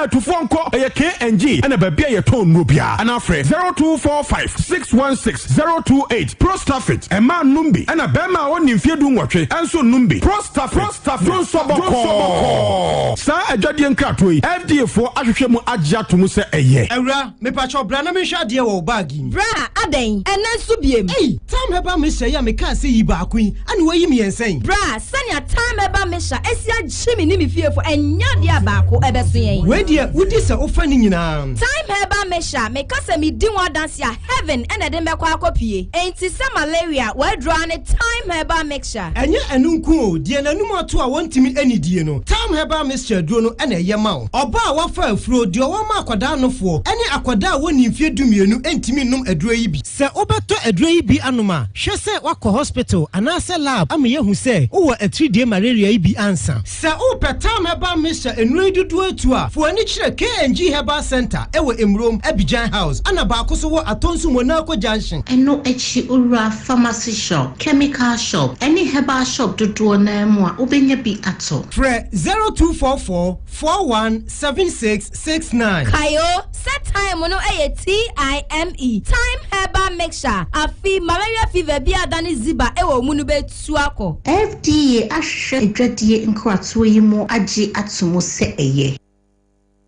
Atufoɔ nkɔ, ɛyɛ KNG ɛna baabi a yɛtɔn nnuro biara. Anaa frɛ 0245 616 028. Prostafit, mmaa nnom bi ɛna barima a ɔnni mfeɛ du-nwɔtwe nso nnom bi. Prostafit, dwonsɔ bɔkɔɔ. Saa adwadie nkratoɔ yi, FDA foɔ ahwehwɛ mu agye ato mu sɛ ɛyɛ. Awura, mepakyɛw bra na menhwɛ adeɛ wɔ wo bag yi mu. Bra, adɛn? Ɛnnɛ nso biem? Ei, Tam Herbal Mixture yi a mekaa sɛ yi baako yi, ɛna woayi mmiɛnsa yi? Bra, sɛnea Tam Herbal Mixture asi agye me ne me fiefo, ɛnyɛ adeɛ a baako ɛbɛso yɛn. Wei deɛ, wodi sɛ wofa ne nyinaa. Time Herbal Mixture, meka sɛ medi ho adanse a, heaven na ɛde me bɛkɔ akɔpue. Enti sɛ malaria, w'aduro ara ne Thyme Herbal Mixture. Ɛnyɛ ɛno nko o, deɛ n'anum ato a wɔntumi nnidie no, Thyme Herbal Mixture aduro no na ɛyɛ ma wo. Ɔbaa a wafa afuro, deɛ ɔwɔ ma akwadaa nofoɔ, ne akwadaa a wɔnnii mfeɛ dumienu ntumi nnom aduro yi bi. Sɛ wobɛtɔ aduro yi bi anom a, hwɛ sɛ woakɔ hospital anaasɛ lab ama yɛahu sɛ wowɔ atiridie malaria yi bi ansa. Sɛ wopɛ Thyme Herbal Mixture nnuro yi dodoɔ atu a, fa w'ani kyerɛ KNG Herbal Centre wɔ Emurom, Abidjan House, ɛna baako nso wɔ Atonsu Monaco Junction. Ɛno akyi wowura pharmacy shop, chemical shop, ɛne herbal shop dodoɔ no ara mu a, wobɛnya bi atɔ. Frɛ 0244 41 76 69. Kae o, sɛ thyme no yɛ TIME, Thyme Herbal Mixture, afi malaria fever bi a adane ziba wɔ wo mu no bɛtu akɔ. FDA ahwehwɛ adwadie nkratoɔ yi mu agye ato mu sɛ ɛyɛ.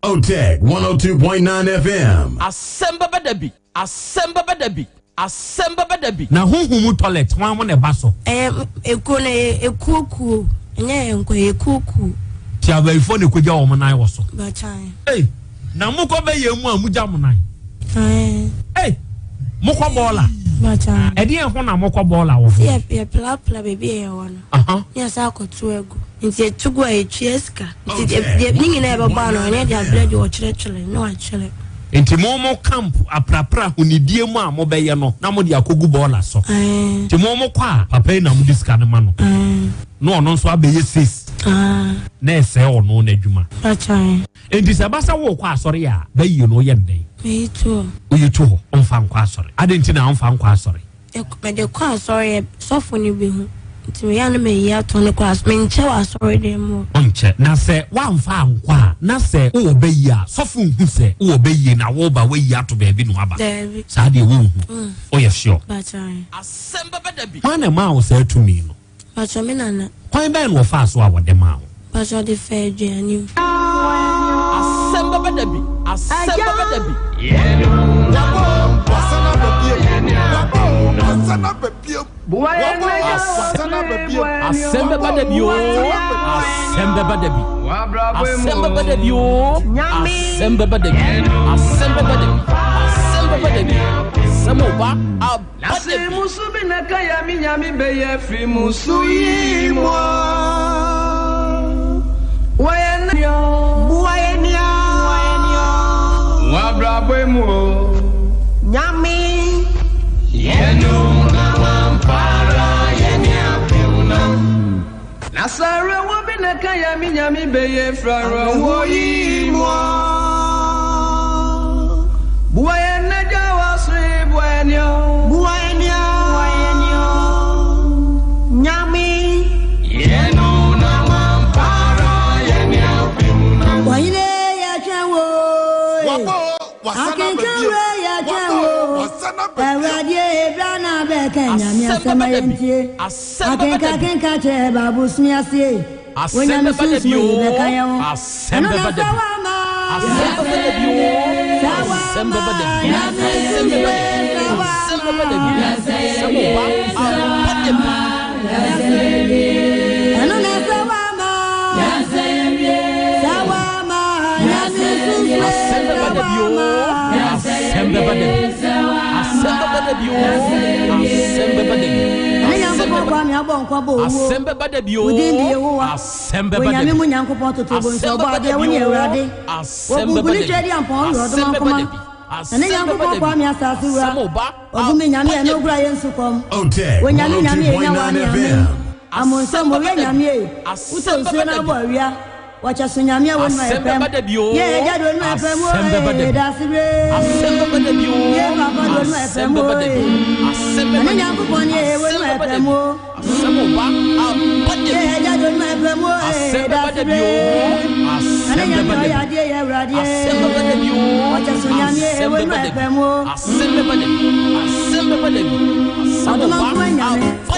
Otec 102.9 FM. Asɛm bɛba da bi, asɛm bɛba da bi, asɛm bɛba da bi. Na honhom mu toilet hwan mo na ɛba so? Ɛyɛ ekuo no ɛyɛ ekuo kuo ɛnyɛ yɛn nko ɛyɛ ekuo kuo. Ti abayifoɔ na ekogya wɔn nan wɔ so. Bakyan. Ei na mokɔ bɛyɛ mu a mogya mo nan. Ae. Ei mokɔ bɔɔla. Bakyan. Ɛdeɛn ho na mokɔ bɔɔla wɔ ho? Yɛ yɛ prapra baabi a yɛwɔ no. Aha. Ne yɛsan akɔto agu. Nti yɛto gu a yɛtua sika. Nti deɛ deɛ ne nyinaa yɛbɛbɔ ano ɔnyɛ deɛ abrɛ deɛ ɔkyerɛkyerɛ ne wakyerɛ. Nti mo mo camp aprapra ahonidie mu a mobɛyɛ no na mode akɔgu bɔɔla so. Ae. Nti mo mo kɔ a papa yi na mode sika no ma no. Ae. Na ɔno nso abɛyɛ sis. Ae. Na ɛsɛe ɔno n'adwuma. Ae. Nti sɛ ɛba sɛ worekɔ asɔre a bɛyie no woyɛ no dɛn? Meyi to hɔ. Woyi to hɔ, womfa nkɔ asɔre. Adɛn nti na womfa nkɔ asɔre? Mede kɔ asɔre yɛ sɔfo no bi ho nti meyɛ a na mayi ato no kɔ asɔre menkyɛ wɔ asɔre dan mu hɔ. Wonkyɛ. Na sɛ woamfa ankɔ a, na sɛ wowɔ bɛ yie a, sɔfo nhu sɛ wowɔ bɛ yie na woreba woayi ato baabi na woaba. Daabi. Saa deɛ wonhu. Woyɛ sure? Mpakyɛ. Asɛm bɛba da bi. Hwan na ɛmaa wo saa tumi no? Mpakyɛ me nana. Kwan bɛn na ɔfaa so a wɔde maa wo? Mpakyɛ ɔde faa aduane mu. Asɛm bɛba da bi, asɛm bɛba da bi. Asɛm bɛba da bi oo, asɛm bɛba da bi. Asɛm bɛba da bi oo, asɛm bɛba da bi. Asɛm bɛba da bi, asɛm bɛba da bi. Asɛm ɔba aba. Na se musu bi na ka ya mi nyame bɛyɛ firi musu yi mu a Wɔyɛ nea Boa yɛ nea W'abrabɔ mu o Nyame Yɛnum na wampara yɛ nea pew nam Na sɛ awerɛhoɔ bi na ka ya mi nyame bɛyɛ firi awerɛhoɔ yi mu a Boa yɛn na gya w'asoe boa yɛn o Boa yɛn o Nyame Yɛn o na wampara yɛn nea pew nam. Ɔhene yɛtwɛn wo Akenkan wei yɛtwɛn wo Awurade bra na bɛka Nyame Asɛm asɛm bɛba a da bi. yɛntie Asɛm bɛba Akenka da bi. akenka kyerɛ Bible sua aseɛ Asɛm Onyame bɛba da sunsum bi yi oo. bɛka yɛn ho Asɛm Ɛno na bɛba da sɛ bi. woama Asɛm bɛba da bi oo. Sɛ Asɛm woama bɛba da bi. Nyame Asɛm sunsum bɛba da bi. sɛ Asɛm bɛba da bi. woama Asɛm ɔba aba da bi. Ɛno na sɛ woama Sɛ woama Nyame sunsum Asɛm sɛ bɛba da bi oo. woama Asɛm bɛba da bi. Asɛm bɛba da bi oo. Asɛm bɛba da bi. Ɛne Asɛm Nyankopɔn bɛba boa me abɔ nkwa bɔ owuo Asɛm bɛba da bi Wo din de oo. Yehowa Asɛm bɛba da Onyame bi. mu Nyankopɔn totorobɔ nso Asɛm ɔbɔ bɛba da adeɛ bi wo ne oo. Awurade Asɛm bɛba Wɔkunku ne da bi. twɛdi ampɔn ɔwerɛ Asɛm ɔdoma bɛba nkoma da bi. Ɛne Asɛm bɛba Nyankopɔn da boa bi. me asase wura Asɛm ɔba Ɔgu me aba Nyame da ɛne bi. okura yɛn sukɔm Otec Onyame Nyame enya wa 102.9 ne amen FM. Amonsom Asɛm ɔyɛ bɛba da bi. Nyame ei Wotɔ Asɛm nsuo bɛba na da abɔ bi. awia Wɔkyɛ so Nyame a wɔnuma Asɛm ɛpɛm bɛba da bi oo. Yɛ agya de onuma ɛpɛm Asɛm bɛba da oe bi. Dasebe Asɛm bɛba da bi oo. Yɛ papa de onuma Asɛm ɛpɛm bɛba da bi. oe Asɛm Ɛne bɛba da bi. Nyankopɔn ne yɛ Asɛm wɔnuma bɛba da ɛpɛm bi. o Asɛm ɔba aba da Yɛ bi. agya de onuma ɛpɛm oe Asɛm bɛba da bi Dasebe oo. Asɛm bɛba da bi. Asɛm bɛba da bi oo. Asɛm bɛba da bi. Asɛm bɛba da bi. Asɛm bɛba da bi. Asɛm bɛba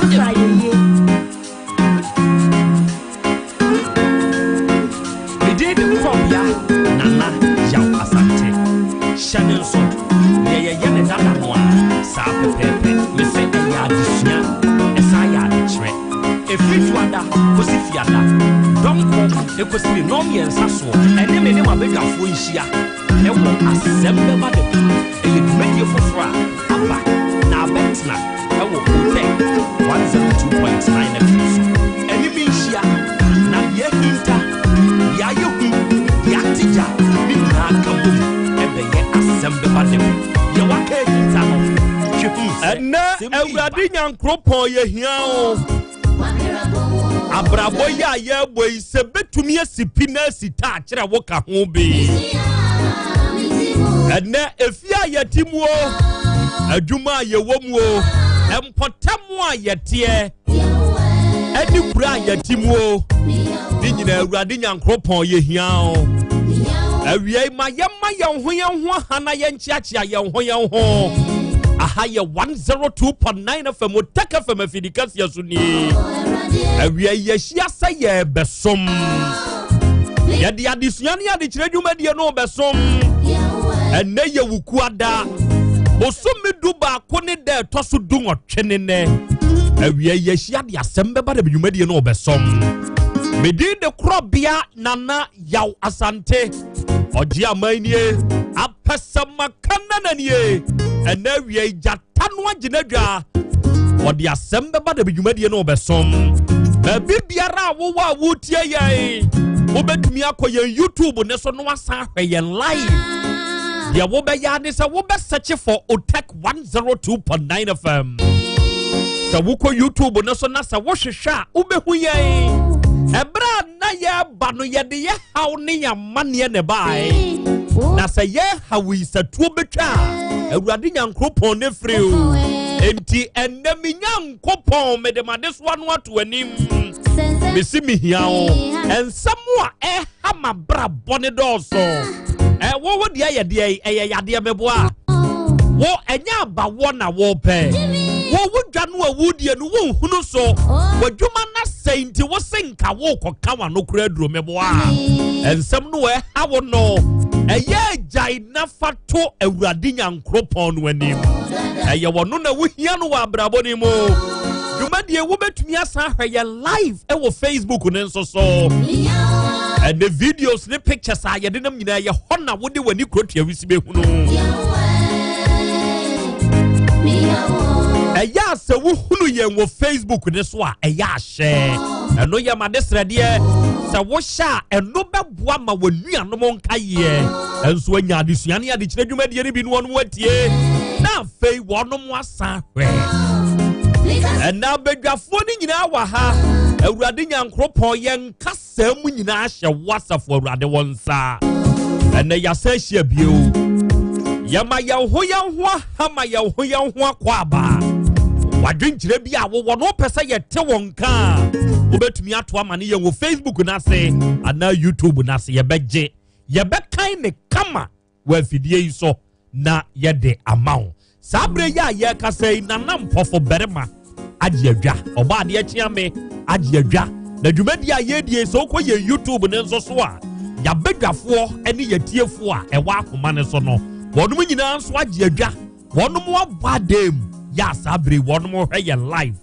da bi. Me din de Kɔbea Nana Yaw Asante. Hyɛ ne nso, deɛ yɛyɛ ne dada no a, saa pɛpɛɛpɛ. Mese ɛyɛ adesua, ɛsan yɛ adekyerɛ. Ɛfiri Dwoada kɔsi Fiada, dɔnkɔ ɛkɔsi ne nnɔnmiɛnsa soɔ, ɛne me ne m'abadwafoɔ nhyia ɛwɔ Asɛm Bɛba Da Bi. Ɛyɛ dwumadie foforɔ a aba na abɛtena ɛwɔ Otec 102.9 FM so. Ɛne me nhyia na deɛ ahinta, deɛ ayɛ hu, deɛ ate gya ne nyinaa ka bom ɛbɛyɛ Asɛm Bɛba Da Bi. Deɛ waka ahinta no, hwɛ hu sɛ Ɛnnɛ Awurade Nyankoropɔn yɛhia wo. Abrabɔ yi a yɛrebɔ yi sɛ bɛtumi asi pi na asi ta akyerɛ wo ka ho bi. Ɛnnɛ efie a yɛte mu o, adwuma a yɛwɔ mu o, mpɔtam a yɛteɛ ɛne kura a yɛte mu o, ne nyinaa Awurade Nyankoropɔn yɛhia wo. Awiei ma yɛma yɛn ho yɛn ho aha na yɛnkyeakyea yɛn ho yɛn ho. Aha yɛ 102.9 FM Otec FM afidi kɛseɛ so nie. Awia yɛahyia sɛ yɛrebɛsom. Yɛde adesua ne adekyerɛ dwumadie no rebɛsom. Ɛnɛ yɛ Wukuada. Bosome du baako ne da ɛtɔ so du nwɔtwe ne nɛ. Awia yɛahyia de asɛm bɛba de dwumadie no rebɛsom. Medin de korɔbea Nana Yaw Asante. Ɔgye aman nie. Apɛsɛmaka nana nie. Ɛnɛ awia yi gyata no agye n'adwa. Wɔde asɛm bɛba da bi dwumadie no ɔbɛsom. Baabi biara a wowɔ a wotie yɛn, wobɛtumi akɔ yɛn YouTube ne so na wasan ahwɛ yɛn live. Deɛ wobɛyɛ ne sɛ wobɛsɛkye for Otec 102.9 FM. Sɛ wokɔ YouTube no so na sɛ wohwehwɛ a wobɛhu yɛn. Ɛberɛ a na yɛreba no yɛde yɛ haw ne yɛn amanneɛ na ɛbaeɛ na sɛ yɛn haw yi sɛ tuo bɛtwa a awurade nyankoropɔn ne firi o enti ɛnnɛ me nyankopɔn mede m'adesoa no ato anim mesi mehia wo nsɛm a ɛha m'abrabɔ ne dɔɔso ɛwɔ wo deɛ yɛ deɛ ɛyɛ yadeɛ meboa wo ɛnyɛ abawoɔ na wɔpɛ wo wo dwa no a wodie no wonhunu so w'adwuma no asɛe nti wo se nka wokɔka w'ano kora aduro meboa nsɛm no ɛha wo no ɛyɛ agyae na fa to awurade nyankoropɔn no anim ɛyɛ wɔno na wohia no wɔ abrabɔ no mu dwumadie wobɛtumi asan ahwɛ yɛ live ɛwɔ facebook no nso so ɛne videos ne pictures a yɛde nam nyinaa yɛ hɔ na wode w'ani kurotua wisi bɛhunu ɛyɛ a sɛ wohunu yɛn wɔ facebook ne so a ɛyɛ ahyɛ ɛno yɛ ma de srɛdeɛ sɛ wohyɛ a ɛno bɛboa ma w'anuanom nkayeɛ ɛnso anya adesua ne adekyerɛ dwumadie no bi no wɔnom atie na afei wɔnom asan hwɛ ɛna abadwafoɔ no nyinaa wɔ ha awurade nyankoropɔn yɛn kasaa mu nyinaa hyɛ wo asafo awurade wɔ nsa ɛnɛ yɛasa ahyia bio yɛma yɛn ho yɛn ho aha ma yɛn ho yɛn ho akɔ aba wadwenkyerɛ bi a wowɔ no wopɛ sɛ yɛte wɔn nka a wobɛtumi ato ama no yɛn wɔ facebook no ase anaa youtube no ase yɛbɛgye yɛbɛkan ne kama wɔ afidie yi so na yɛde ama wo saa berɛ yi a yɛrekasa yi nana mpɔfo barima agye adwa ɔbɔ adeɛ kyea me agye adwa na dwumadi a yɛredie sɛ wokɔ yɛn youtube ne nso so a yɛabadwafoɔ ne yɛtiefoɔ a ɛwɔ akoma no so no wɔnom nyinaa nso agye adwa wɔnom abɔ adan mu yɛ a saa bere wɔnom hwɛ yɛn live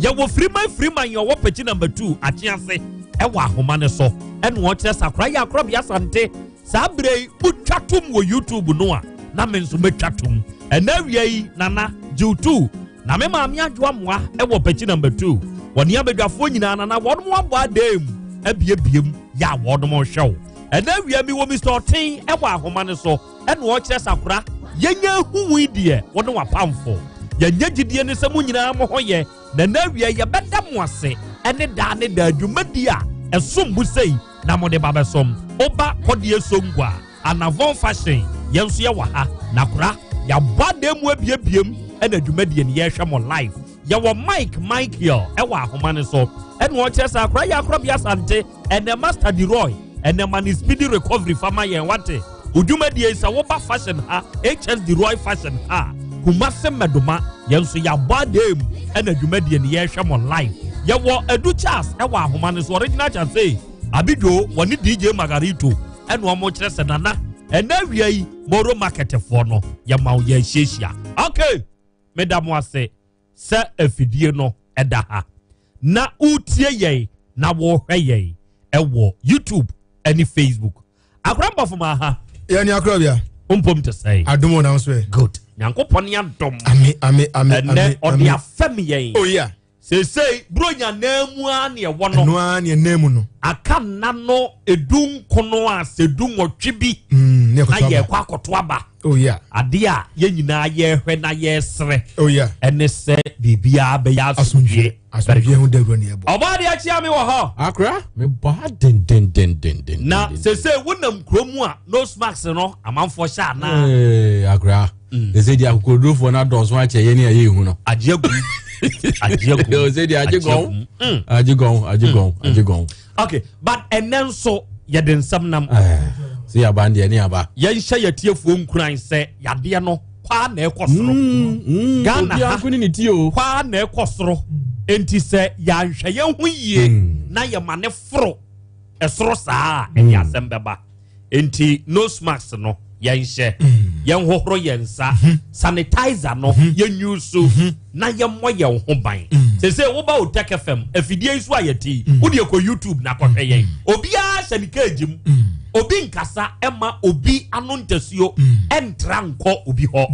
yɛwɔ firiman firiman yɛ ɔwɔ pɛkyi number 2 akye ase ɛwɔ ahoma no so ɛna ɔkyerɛ sakora yɛ akorɔbea sante Saa berɛ yi motwa tom wɔ YouTube no a na me nso mɛtwa tom. Ɛnɛ awia yi Nana gyew tu na me maame adwoa mmoa wɔ pɛkyi number 2. Wɔne abadwafoɔ nyinaa Nana wɔn mo abɔ adan mu abiebie mu yɛ a wɔn mo hwɛ wo. Ɛnɛ awia mi wɔ Mr. Ɔten wɔ ahoma no so ɛna ɔkyerɛ sakora yɛnya ahuhu yi deɛ wɔne wapamfo. Yɛnyɛ gyidie ne sɛ mo nyinaa mo ho yɛ na ɛnɛ awia yɛbɛda mo ase ɛne daa ne daa dwumadi a ɛsom bo sei na mode ba bɛsom. Woba kɔdeɛ Songua, Anavon Fashion, yɛn nso yɛwɔ ha. Na kora, yɛabɔ adan mu abiebiem ɛna dwumadie no yɛrehwɛ mo live. Yɛwɔ Mike Michael ɛwɔ ahoma no so. Ɛna ɔkyerɛ sɛ akora yɛ akorɔbea Asante ɛnɛ Master Deroy. Ɛnɛ ma ne speedy recovery fa ma yɛn wate. Wo dwumadie yi sɛ woba fashion ha HSD Roy fashion ha Kumase Mmɛdoma yɛn nso yɛabɔ adeɛ mu ɛna dwumadie no yɛrehwɛ mo live. Yɛwɔ Adu Charles ɛwɔ ahoma no so original Charles ee Abidjo wɔne DJ Margarito ɛna wɔn kyerɛ sɛ nana ɛnɛ awia yi Moro Market foɔ no yɛma wo yɛhyiahyia. Okay, meda mo ase sɛ afidie no ɛda ha na wotie yɛn na wɔhwɛ yɛn ɛwɔ YouTube ɛne Facebook. Akora mbɔfo ma ha. Yɛ ni akora bia. Mpom te sɛn. Adom o na nso ɛ. Good. Nyankopɔn ne adom. Ame ame ame ame. Ɛnɛ ɔde afɛm yɛn. Oh yeah. Seesei Buronya nan mu ara ne ɛwɔ no. Ɛno ara ne ɛnan mu no. Aka nna no edu nkono a sɛ du nwɔtwe bi. Mm, na yɛkɔ akɔto aba. Oh yeah. Adeɛ a yɛn nyinaa yɛrehwɛ na yɛresrɛ. Oh yeah. Ɛne sɛ biribiara bɛyɛ asomdwie. Asomdwie ho dawuro ne ɛbɔ. Ɔbaa deɛ akyia me wɔ hɔ. Akora me bɔ ha dendendendenden. Na sese wonam kuro mu a nose mask no amanfoɔ hyɛ anaa. Ee akora. Sese deɛ akokodurofoɔ no adɔɔso akyɛ yɛn ni a yɛn hu no. Agye agum. Agye agum. Sese deɛ agye gɔn. Agye gɔn agye gɔn agye gɔn. Okay but ɛnɛ nso yɛde nsɛm nam. Sɛ yaba deɛ ne yaba. Yɛnhyɛ yɛtiefoɔ nkuran sɛ yadeɛ no kwaa na ɛkɔ soro. Ghana ha kwaa na ɛkɔ soro. Nti sɛ yɛanhwɛ yɛn ho yie na yɛma ne foro ɛsoro saa a ɛde asɛm bɛba. Nti nose mask no yɛnhyɛ, yɛnhohoro yɛn nsa, sanitizer no yɛnyusu na yɛmmɔ yɛn ho ban. Sese woba Otec FM afidie yi so a yɛte yi, wode kɔ YouTube na kɔhwɛ yɛn. Obiara hyɛ ne keegye mu. Obi nkasa ɛma obi ano ntasuo ɛntra nkɔ obi hɔ.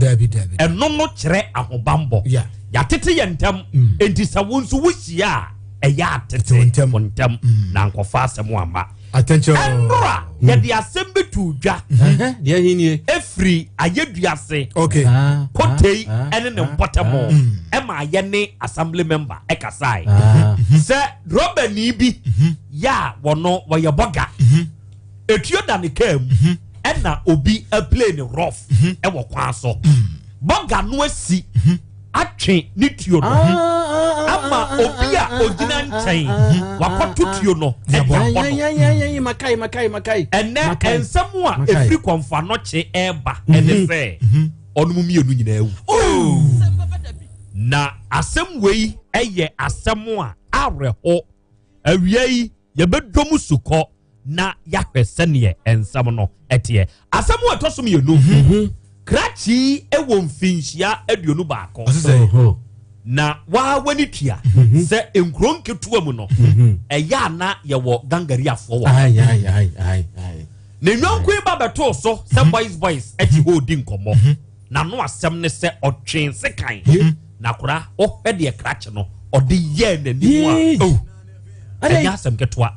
Ɛno no kyerɛ ahobanbɔ. Yɛatete yɛn ntam. Enti sɛ wo nso wohyia a ɛyɛ atete wo ntam na ankɔfa asɛm amma. Ɛnora yɛde asɛm bi too dwa. Ɛfiri Ayeduase Kotei ɛne ne mpɔtam ɛma yɛne assembly member ɛkasae sɛ rɔbani bi yɛ a wɔno wɔyɛ bɔga etuo da ne kaa mu ɛna obi aplay ne rough ɛwɔ kwan so bɔga no asi atwe ne tuo no ama obi a ogyina nkyɛn wakɔto tuo no ɛde abɔ no ɛnɛ nsɛm a ɛfiri kɔmfoanɔkye ɛreba ɛne sɛ ɔnom mmienu nyinaa awu na asɛm wei ɛyɛ asɛm a awerɛho awia yi yɛbɛdɔ mu sukɔ na yɛahwɛ sɛneɛ nsɛm no ɛteɛ. Asɛm a ɛtɔ so mmienu, krakye wɔ mfinhyia 21. Na waa w'ani tua sɛ nkuro nketewa mu no, ɛyɛ a na yɛwɔ gangariafoɔ wɔ hɔ. Ne yɔnko yi ba bɛtoo so sɛ boys boys ɛte hɔ redi nkɔmmɔ. N'ano asɛm ne sɛ ɔtwee sekan. Na kora wohwɛ deɛ krakye no ɔde yɛɛ n'anim a, oh, ɛnyɛ asɛm ketewa.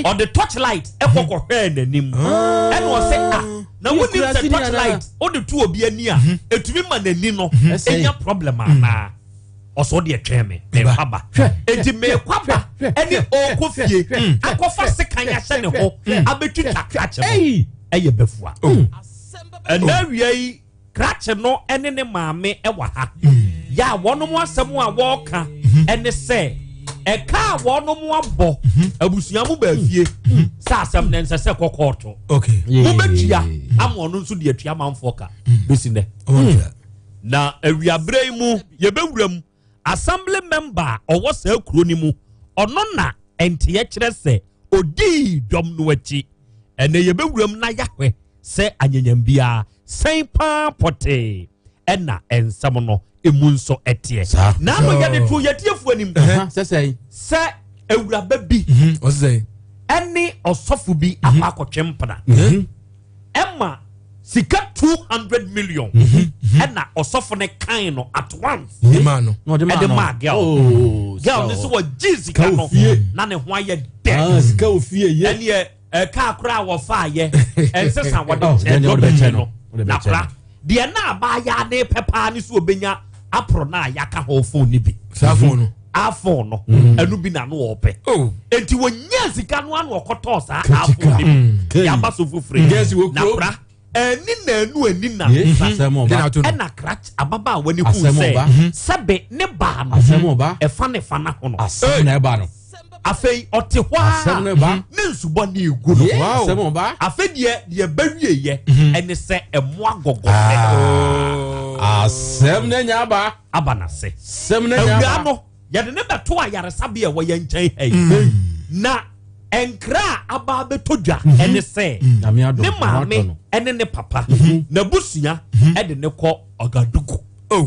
Ɔde torchlight ɛkɔ kɔhwɛɛ n'anim. Ɛna ɔsɛ ah, na wonim sɛ torchlight wode to obi ani a, ɛtumi ma n'ani no ɛnya problem anaa? Ɔsɛ ɔde ɛtwɛn me, mekɔ aba. Enti mekɔ aba ɛne ɔrekɔ fie akɔfa sekan ahyɛ ne ho abɛtwitwa krakye no ɛyɛ bafua. Ɛnna awia yi krakye no ne ne maame wɔ ha. Yɛ a wɔnom asɛm a wɔreka ne sɛ ɛka a wɔnom abɔ abusua mu baa fie sɛ asɛm no nsɛ sɛ kɔ kɔɔto. Mobɛtua ama ɔno nso de atua amanfoɔ ka bɛsi nnɛ. Na awiaberɛ yi mu yɛbɛwura mu assembly member a ɔwɔ saa kuro no mu ɔno na nteɛ kyerɛ sɛ ɔdii dɔm no akyi. Ɛnɛ yɛbɛwura mu na yɛahwɛ sɛ anyanyam biara sɛn paa pɔtee ɛna nsɛm no emu nso ɛteɛ. N'ano yɛde to yɛtiefoɔ anim sɛ awuraba bi ɛne ɔsɔfo bi akɔ akɔtwe mpena ɛma sika 200 million ɛna ɔsɔfo no kan no at once ɛde maa girl girl no sɛ wɔgye sika no na ne ho ayɛ dɛ ɛneɛ ɛkaa koraa wɔfaayɛ ɛnsesa wɔde kyɛ dɔbɛkyɛ no na kora deɛ na abaayaa ne pɛ paa ne so obɛnya aporo no a yɛaka ho phone no bi saa phone no iPhone no ɛno bi na no ɔpɛ enti wɔnya sika no ano ɔkɔtɔɔ saa iPhone no bi yɛaba so foforɔ na kora ɛni nanu ɛni nansa ɛna krakye ababaawa ne hu sɛ sɛbe ne baa no ɛfa ne fa na ho no. Afei ɔte hɔ a ne nsubɔ ne egu no. Afei deɛ deɛ bɛwieyɛ mhm. ɛne sɛ ɛmoa gɔgɔ. Ah. Asɛm ne nya aba. Aba n'ase. Sɛm ne nya aba. Awia no yɛde ne bɛto ayaresabea ɛwɔ yɛn nkyɛn ha yi. Mm. Na nkra a aba abɛtɔ dwa mhm. ɛne sɛ mm. ne maame ɛne ne papa mhm. n'abusua ɛde ne kɔ Ɔgadugu. Oh.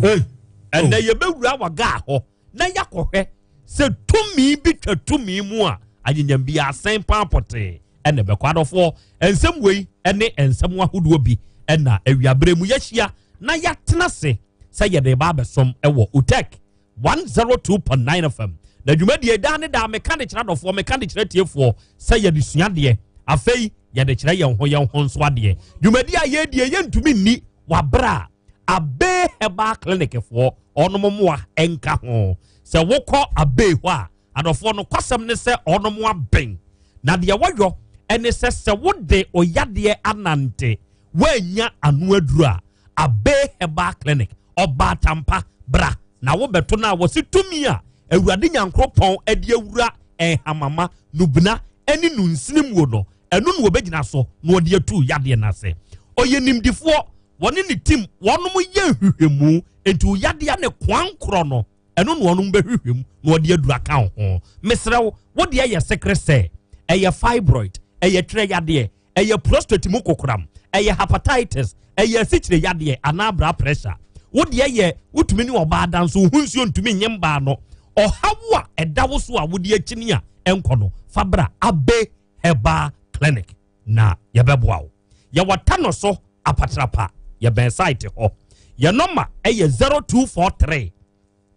Ɛnɛ yɛbɛwura waga hɔ na yɛakɔhwɛ sɛ tumi bi twa tumi mu a anyenyam bi asɛn paa pɔtee ɛna ɛbɛkɔ adɔfoɔ nsɛm wei ne nsɛm ahodoɔ bi ɛna awiaberɛ mu yɛahyia na yɛatena se sɛ yɛde ba abɛsom ɛwɔ utek 102.9 fm na dwumadie daa ne daa meka de kyerɛ adɔfoɔ meka de kyerɛ tiefoɔ sɛ yɛde sua adeɛ afei yɛde kyerɛ yɛn ho yɛn ho nso adeɛ dwumadie a yɛdie yɛntumi nni wabrɛ a Abee Herbal Clinic foɔ ɔnom mmoa nka ho. Sɛ wokɔ Abee hɔ a, adɔfoɔ nokwasɛm ne sɛ ɔnom aben. Na deɛ wɔyɔ ɛne sɛ sɛ wode oyadeɛ anante woannya ano aduro a, Abee Herbal Clinic, Ɔbaatampa, bra na wobɛto no a wɔse tumi a Awurade Nyankoropɔn de awura nhamama, nubena ne nunsini muo no, ɛno na wɔbɛgyina so na wɔde atu yadeɛ no ase. Ɔyɛ nimdifoɔ wɔne ne team wɔnom yɛ nhwehwɛmu nti wo yadeɛ ne kwan korɔ no ɛno na wɔnom bɛhwehwɛ mu na wɔde aduru aka wo ho mesrɛ wo wo deɛ yɛ sekere sɛ ɛyɛ fibroid ɛyɛ twerɛ yadeɛ ɛyɛ prostate mu kokoram ɛyɛ hepatitis ɛyɛ asikyire yadeɛ anaa bra pressure wo deɛ yɛ wotumi ne ɔbaa da nso wo ho nsuo ntumi nye mbaa no ɔhaw a ɛda wo so a wode akyini a ɛnkɔ no fa bra abe herbal clinic na yɛbɛboa wo. Yɛwɔ Tano so Apatrapa, yɛbɛn site hɔ. Yɛn nɔma yɛ 0243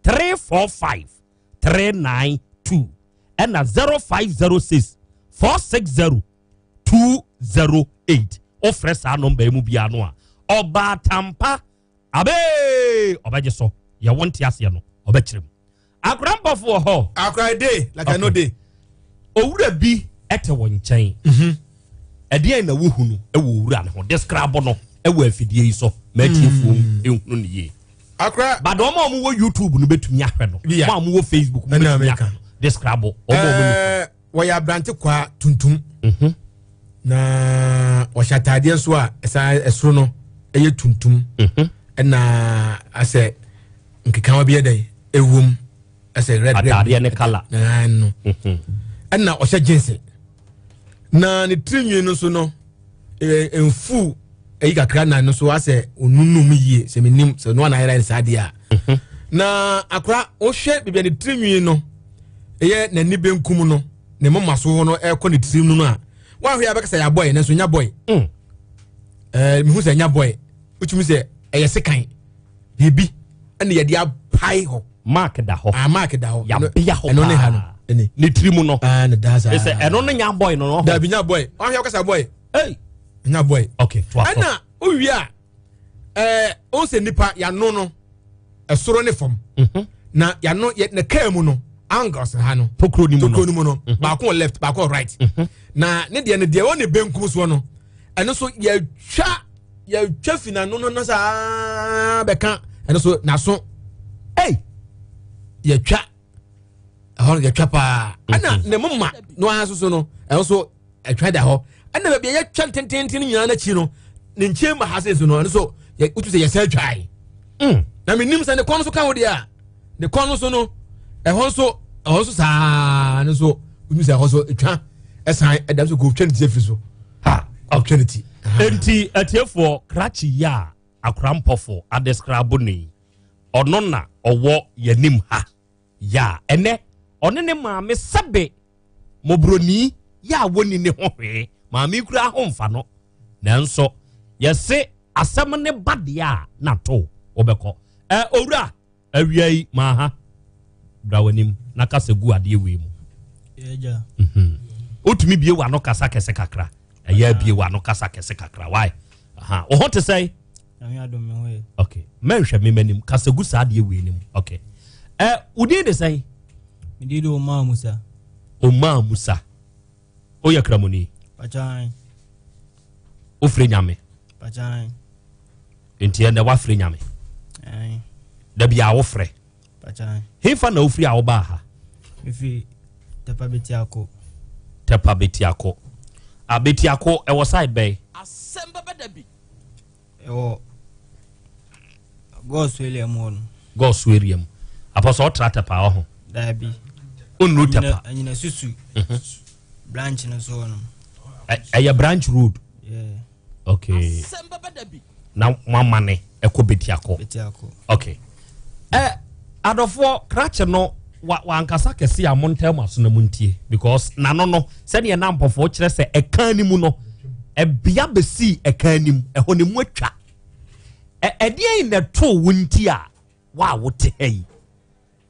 345 392 ɛna 0506 460 208. Wofrɛ saa nɔmba yi mu biara no a, Ɔbaatampa Abee! Ɔbɛgye so. Yɛ wo nte aseɛ no, ɔbɛkyerɛ mu. Akora mpɔfo wɔ hɔ. Akora dey like I no dey. Owura bi te wo nkyɛn. Mhm. Ɛdeɛn na wohunu wɔ owura no ho? Describe no wɔ afidie yi so ma atiefoɔ mm. nhunu no yie. Akora. But wɔn a wɔwɔ YouTube no bɛtumi ahwɛ no. Wɔn a wɔwɔ Facebook no bɛtumi ahwɛ no. Describe wɔn a wɔwɔ. Eh, wɔyɛ aberante kwaa tuntum. Mhm. Na wɔhyɛ ataadeɛ nso a ɛsan ɛsoro no ɛyɛ tuntum. Mhm. Ɛna asɛ nkekawa bi yɛ dɛn ɛwom ɛsɛ red red ataadeɛ ne kala no mhm. ɛna ɔhyɛ jeans na ne tiri nwi no so no nfu ɛyi kakra na no so asɛ onunum yie sɛ menim sɛ no ana ayɛrɛ saa deɛ a mhm. na akora wohwɛ baabi a ne tiri nwi no ɛyɛ n'ani benkum no ne moma so hɔ no ɛkɔ ne tirim no no a woahwɛ a bɛka sɛ yɛabɔe nanso nya bɔe mm. ɛɛ mehu sɛ nya bɔe wotumi sɛ ɛyɛ sekan biribi ɛna yɛde apae hɔ. mark da hɔ. ah mark da hɔ. yabea hɔ paa ɛno ne ha no ɛni. ne tiri mu no. aa ne da saa. ɛsɛ ɛno ne nya boy no. dabi nya boy ɔhwɛ ɔkasa boy. ɛy. nya boy. ok to aso. ɛna owie a ɛɛ o sɛ nipa yano no ɛsoro ne fam. Mhm. na yano yɛ ne kaa mu no angles ha no. tokuro ni mu no tokuro ni mu no mhm. baako wɔ left baako wɔ right. Mhm. na ne deɛ ne deɛ wɔn ne benkum soɔ no ɛno so yɛtwa. yɛtwa fi n'ano no na saa bɛka ɛno so n'aso ei yɛtwa ɛhɔ no yɛtwa paa ɛna mhm. ne moma no ara soso no ɛno so ɛtwa da hɔ ɛna baabi a yɛtwa ntententen nyinaa n'akyi no ne nkyɛn mu ha se so no ɛno so wotu sɛ yɛsɛ atwae mm. na menim sɛ ne kɔn so ka ho deɛ a ne kɔn no so no ɛhɔ nso ɛhɔ nso saa no nso wotu sɛ ɛhɔ so ɛtwa ɛsan ɛdam so kò twɛ ne ti afiri so ha ɔtwɛ ne ti. Enti atiefoɔ krakye yi a akora mpɔfo adeskrabo no yi ɔno na ɔwɔ yɛnim ha yɛ a ɛnɛ ɔne ne maame sɛbe mmɔborɔni yɛ a wɔnni ne ho hwee maame kura ho mfa no nanso yɛse asɛm ne ba deɛ a na to wobɛkɔ ɛ owura Awia yi maa ha bra w'anim na kasa gu adeɛ wei mu. Mhm. Wotumi bie w'ano kasa kɛse kakra. Ɛyɛ abie w'ano kasa kɛse kakra. Why? Aha. Wo ho te sɛn? Okay. Mɛnhwɛ me m'anim kasa gu saa adeɛ wei no mu. Okay. Ɛ wo din de sɛn? Me din de Omar Musa. Omar Musa. Woyɛ kramoni? Pachan. Wofiri Nyame? Pachan. Nti ɛnɛ wafiri Nyame? Da bi a wofrɛ? Pachan. Hefa na wofiri a wobaa ha? Mefiri Tɛpa Betiako. Tɛpa Betiako. Ah, Betiako ɛwɔ side bɛn? Asɛm bɛba da bi. Ɛwɔ Gɔs area mu hɔ no. Gɔs area mu. Apɔsɔ ɔtra Tɛpa ɔho. Daabi. Onnuru Tɛpa. Anyina susu. Mhm. Branch no so hɔ no. Ɛyɛ branch road. Yeah. Okay. Na mo amane ɛkɔ Betiako. Betiako. Okay. Ɛ adɔfoɔ krakye no wa wankasa kɛse a mo ntɛn mo aso na mo ntie because n'ano no sɛdeɛ na mpɔfoɔ kyerɛ sɛ ɛkan ne mu no ɛbea bɛsii ɛkan ne mu ɛhɔ ne mu atwa ɛ ɛdeɛn na ɛtoo wo nti a wa a wote ha yi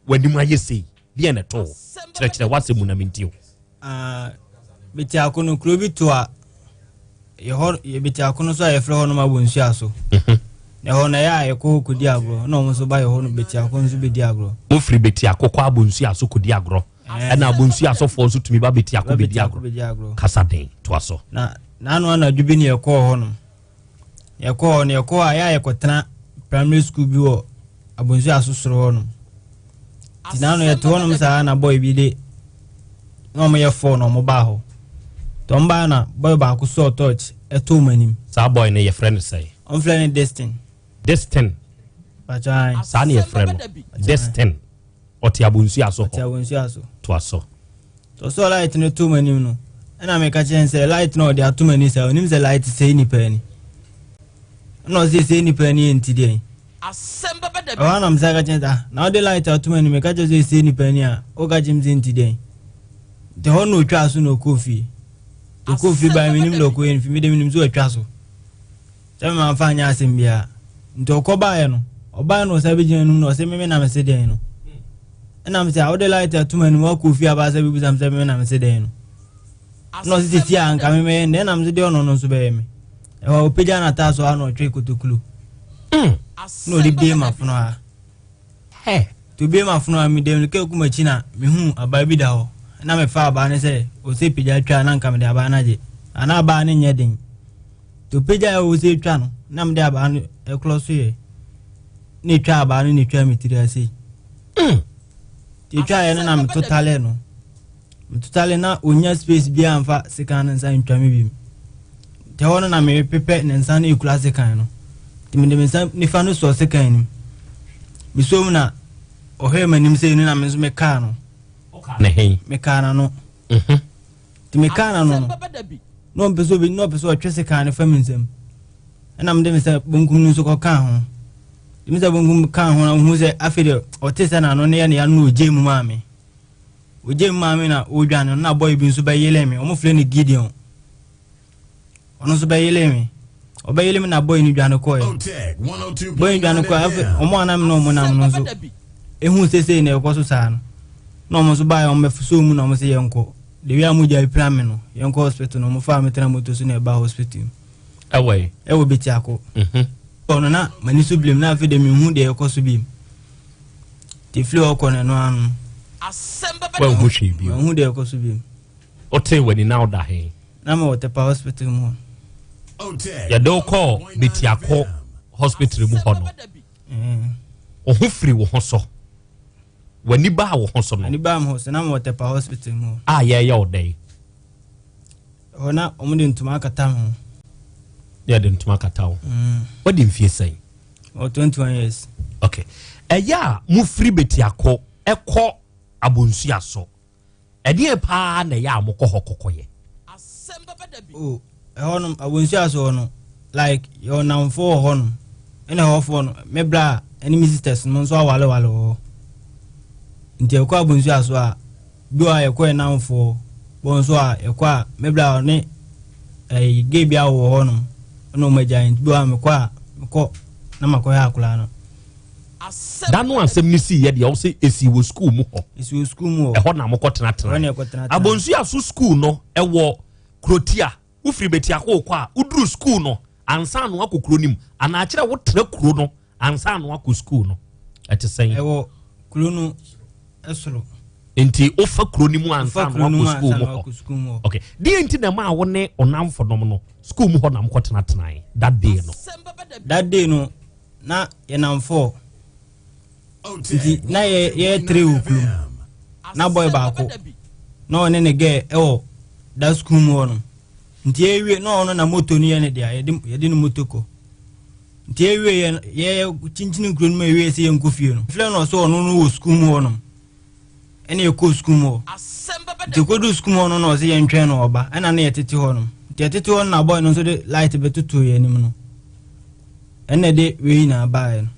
w'anim ayɛ sei deɛ na ɛtoo kyerɛkyerɛ w'asɛm mu na mentie o. Ah, Betiako no kuro bi to a yɛhɔ yɛ Betiako no so a yɛfrɛ hɔ nom Abonsuaso so. Mhm. Na ɛhɔ no ɛyɛ a yɛkɔ hɔ kɔdi agorɔ na wɔn nso ba yɛ hɔ no Betiako nso bɛdi agorɔ. Mofiri Betiako kɔ Abonsuaso kɔdi agorɔ ɛna Abonsuasofoɔ nso tumi ba Betiako bɛdi agorɔ. Kasa den toa so. Na n'ano anadwo bi ne yɛkɔɔ hɔ nom. Yɛkɔɔ hɔ no yɛkɔɔ a yɛ a yɛkɔtena primary school bi wɔ Abonsuaso soro hɔ nom. Nti n'ano yɛte hɔ nom saa na boy bi de na wɔn yɛ fɔɔ na wɔn baa hɔ. Nti wɔn baa na boy baako sɔɔ torch ɛtoo wɔn anim. Saa boy no yɛfrɛ no sɛn? Wɔn frɛ no Destin. Destin. Patro Saa na yɛfrɛ no Destin. Ɔte Abonsuaso hɔ. Ɔte Abonsuaso. Toa so. Ɔsɔɔ light no too m'anim no, ɛna meka kyerɛ no sɛ light no a ɔde ato m'ani saa, onim sɛ light sɛe nipa ani. Ɛna ɔse sɛe nipa ani nti deɛn? Ɛhɔ na mesa ka kyerɛ no sɛ ah, na wode light ato m'ani meka kyerɛ sɛ sɛe nipa ani a, woka kyerɛ me sɛ nti deɛn? Nti ɛhɔ na ɔtwaa so na ɔkɔɔ fie. Ɔkɔɔ fie bae menim deɛ ɔkɔyɛ no fie, mede menim sɛ watwa so. Sɛ me mamfa anyɛ asɛm biara. Nti ɔkɔ baeɛ no, ɔbaeɛ na ɔsan bɛgyina anim na ɔse meme na mese dɛn no. Ɛna mese a wode light ato m'anim wakɔ fie aba sɛ bɛbusa me sɛ meme na mese dɛn no. Ɛna ɔse sɛsi a nka memɛyɛ ndɛ ɛna mese deɛ ɔno no nso bɛyɛ me. Ɛhɔ ɔpagya n'ataa so a na ɔtwe kotokuro. Na ɔde bie m'afono ha. Hɛ! Nti obue m'afono a, mede mmirika kɔ m'akyi na mehuu abaa bi da hɔ. Ɛnna mefaa abaa no sɛ ose pagya twa a na anka mede abaa no agye. Na na abaa no nyɛ den. Nti opagyae a ose twa no, na mede abaa no ɛkorɔ so yɛ. Na etwa abaa no na etwa me tiri ase. Nti etwaeɛ no na metotale no. Metotale na onya space biara mfa sekan no nsa ntwa me bi. Nti ɛhɔ no na merepepɛ ne nsa no ekura sekan no. Nti mede me nsa nifa no sɔɔ sekan no mu. Mesɔɔ mu na ɔhwɛɛ m'anim sɛ no na me nso mekaa no. Ne he? Mekaa n'ano. Mhm. Nti mekaa n'ano no, na ɔmpɛ sɛ obi na ɔpɛ sɛ ɔtwe sekan no fa me nsam. Ɛna mede me nsa benkum no nso kɔkaa ho. Nti me nsa benkum kaa ho na ohuu sɛ afei deɛ ɔte sɛ n'ano no yɛ ne ya no na ogyae mu maa me. Ogyae mu maa me na ɔredwane no na boy bi nso bɛyelee me. Wɔfrɛ no Gideon. Ɔno nso bɛyelee me. Ɔbɛyele me na boy no dwane kɔɛ. Boy no dwane kɔɛ afei wɔn a na me ne wɔn nam no nso ehu sesei na ɛkɔ so saa no. Na wɔn nso baeɛ wɔn bɛsoo mu na wɔn sɛ yɛnkɔ. The way a mogya pira me no yɛnkɔ hospital no wɔn faa me tena moto so na ɛbaa hospital mu. Ɛwɔ yi? Ɛwɔ Betiako. Mhm. Ɔno na m'ani so birim na afei de menhu deɛ ɛkɔ so bi. Nti firi hɔ kɔ no ɛno ano no. Wanhu hwee bio. Manhu deɛ ɛkɔ so bio. Wotee w'ani na woda he? Na mewɔ Tepa hospital mu hɔ. Yɛde wo kɔɔ Betiako hospital mu hɔ no, wo ho firi wo ho so. W'ani baa wo ho so no. M'ani baa me ho so na mewɔ Tepa hospital mu hɔ. A yɛreyɛ wo dɛn? Ɛhɔ na wɔde ntoma akata me ho. Yɛde ntoma akata wo. Wadi mfie sɛn? Ɔ 21 years. Okay. Ɛyɛ a mofiri Betiako ɛkɔ Abonsua so. Ɛdeɛ paa na ɛyɛ a mokɔ hɔ kɔkɔyɛ? Oh, ɛhɔ nom Abonsua so hɔ no like yɛwɔ nnamfo wɔ hɔ nom. Ɛna ɛhɔfoɔ no me bra ɛne me sisters no nso awalewale wɔ hɔ. Nti ɛkɔ Abonsua so a Bi wɔ hɔ a yɛkɔ yɛn nnamfoɔ bɔ nso a yɛkɔ a me bra ɔne ɛyi gay bi awɔ hɔ nom ɛna wɔn agya nti bi wɔ hɔ a mekɔ a mekɔ na makɔhwɛ akwadaa no. Da no asɛm no sii yɛ deɛ ɔsɛ esi wɔ sukuu mu hɔ. Esi wɔ sukuu mu hɔ. Ɛhɔ na mokɔ tenatena. Ɛhɔ na yɛkɔ tenatena. Abonsuaso sukuu no ɛwɔ kurotia. Wofiri Betiako rekɔ a, woduru sukuu no ansa na wakɔ kuro no mu anaa kyerɛ wotra kuro no ansa na wakɔ sukuu no. Ɛte sɛn? Ɛwɔ kuro no soro. Nti wofa kuro no mu ansa na wakɔ sukuu mu hɔ. Okay. Deɛ nti na ɛmaa wo ne ɔnamfonom no sukuu mu hɔ na mokɔtenatenae that day no? That day no, na yɛnam fɔɔ. Nti na yɛyɛ tere wɔ kurom. Na boy baako. Na ɔne ne girl ɛwɔ da sukuu mu hɔ nom. Nti yɛwie na ɔno na moto no yɛ ne dea, yɛde yɛde ne moto kɔ. Nti yɛwie yɛ yɛ kyinkyini kuro no mu yɛwie sɛ yɛnkɔ fie no. Frɛ no ɔsɛ ɔno no wɔ sukuu mu hɔ nom. Ɛna yɛkɔɔ sukuu mu hɔ. Nti yɛkɔduu sukuu mu hɔ no na ɔsɛ yɛntwɛn no ɔba. Ɛna na yɛtete hɔ nom. Nti yɛtete hɔ no na boy no nso de light bɛtotoo yɛn anim no. Ɛna ɛde wei nyinaa baeɛ no.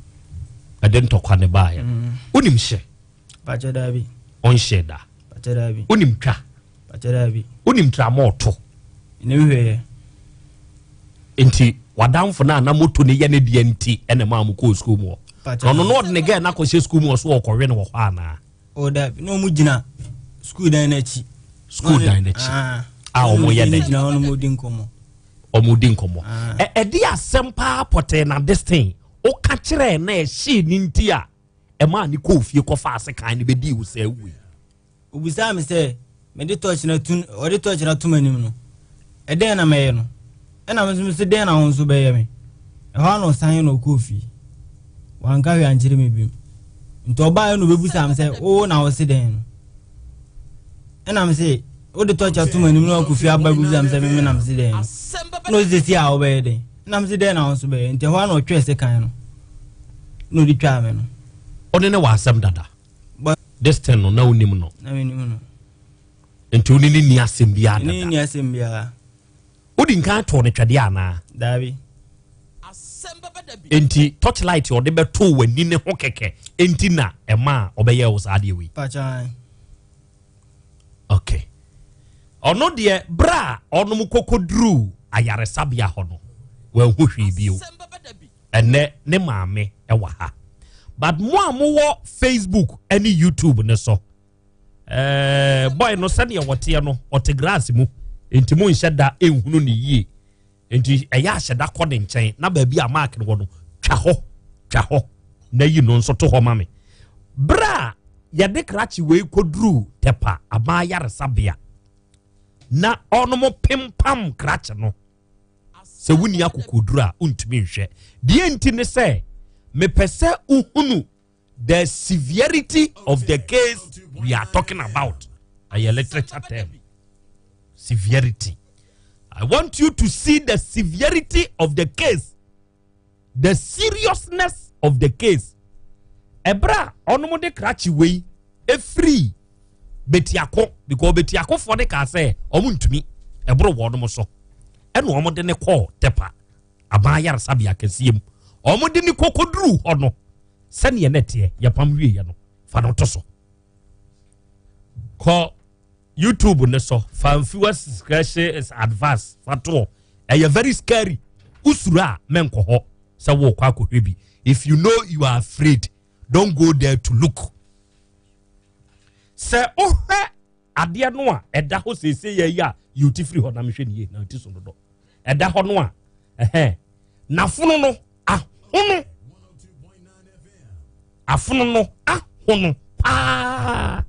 Ɛde ntɔkwa no baeɛ no. Mm. Wonim hyɛ? Pakyɛ daabi. Ɔnhyɛ da. Pakyɛ daabi. Wonim twa? Pakyɛ daabi. Wonim tramɔɔto? Nim hwee. Nti wadamfo no a na moto no yɛ ne deɛ nti ɛna maa mo kɔɔ sukuu mu hɔ. Na ɔno no ɔde ne gɛɛ no akɔhyɛ sukuu mu hɔ so ɔkɔwe no wɔ hɔ anaa? O daabi na ɔmo gyina sukuu dan n'akyi. Sukuu dan n'akyi. Ah. A ɔmo yɛ dɛ. Gyina hɔ na ɔmo di nkɔmɔ. Ɔmo di nkɔmɔ. Ah. Ɛde asɛm paa pɔtɛɛ na this thing woka kyerɛɛ na ɛhyee ne nti a ɛmaa ne kɔɔ fie kɔfaa sekan no bɛdii wo saa wui. Obisaa me sɛ, Mede tɔɔkye no atu ɔde tɔɔkye no ato m'anim no, ɛdɛn na mɛyɛ no? Ɛna me nso mese, Dɛn na wo nso bɛyɛ me? Ɛhɔ ara na ɔsan na ɔkɔɔ fie. Wanka hwee ankyerɛ me bio. Nti ɔbaeɛ na ɔbɛbisaa me sɛ, Wo na wose dɛn no? Ɛna mese, Wode tɔɔkye ato m'anim na wakɔ fie aba bɛbisa me sɛ me na mese dɛn no? Ɛna ɔse, Seesei a wobɛyɛ dɛn? Ɛna mese, Dɛn na wo nso bɛyɛ? Nti ɛhɔ ara na ɔtwɛɛ sekan no na ɔde twaa me no. Ɔne ne wɔ asɛm dada? This thing no na wonim no? Na menim no. Nti wo ne ne nni asɛm biara dada? Ne nni asɛm biara. Wodi nkan too no twɛdeɛ anaa? Daabi. Nti torchlight ɔde bɛtoo w'ani ne ho kɛkɛ nti na ɛma a ɔbɛyɛɛ wo saa adeɛ wei? Pakyan. Okay. Ɔno deɛ berɛ a ɔnom kɔkɔduruu ayaresabea hɔ no, wanhu hwee bio. Ɛnɛ ne maame wɔ ha. But mo a mowɔ Facebook ne YouTube ne so, eh, boy no sɛdeɛ wɔteɛ no, ɔte grass mu. Nti mo nhyɛ da nhunu ne yie. Nti ɛyɛ ahyɛ da kɔ ne nkyɛn na baabi a mark no wɔ no, twa hɔ, twa hɔ na yi no nso to hɔ ma me. Berɛ a yɛde krakye wei kɔduruu Tɛpa aban ayaresabea na ɔnom pempam krakye no, sɛ wonni akokoduru a wontumi nhwɛ deɛ nti ne sɛ mepɛ sɛ wohunu the severity of the case we are talking about ɛyɛ literature term severity i want you to see the severity of the case the seriousness of the case ɛberɛ a ɔnom de krakye wei efiri betiako because betiakofoɔ de kaa sɛ ɔmo ntumi ɛboro wɔnom so ɛna ɔmo de ne kɔɔ tɛpa aban ayaresabea kɛseɛ mu ɔmo de ne kɔkɔduru hɔ no sɛdeɛ ne teɛ yɛpam wieɛ no fa no to so kɔ youtube ne so fa mfiwa scratch is advance fa toɔ ɛyɛ very scary wosuro a mɛnkɔ hɔ sɛ wokɔ akɔhwɛ bi if you know you are afraid don't go there to look sɛ wohwɛ adeɛ no a ɛda hɔ seesei yɛ yi a yi ti firi hɔ na mehwɛ ne yie na ti so dodo ɛda hɔ no a ɛhɛn n'afono no ahono afono no ahono paa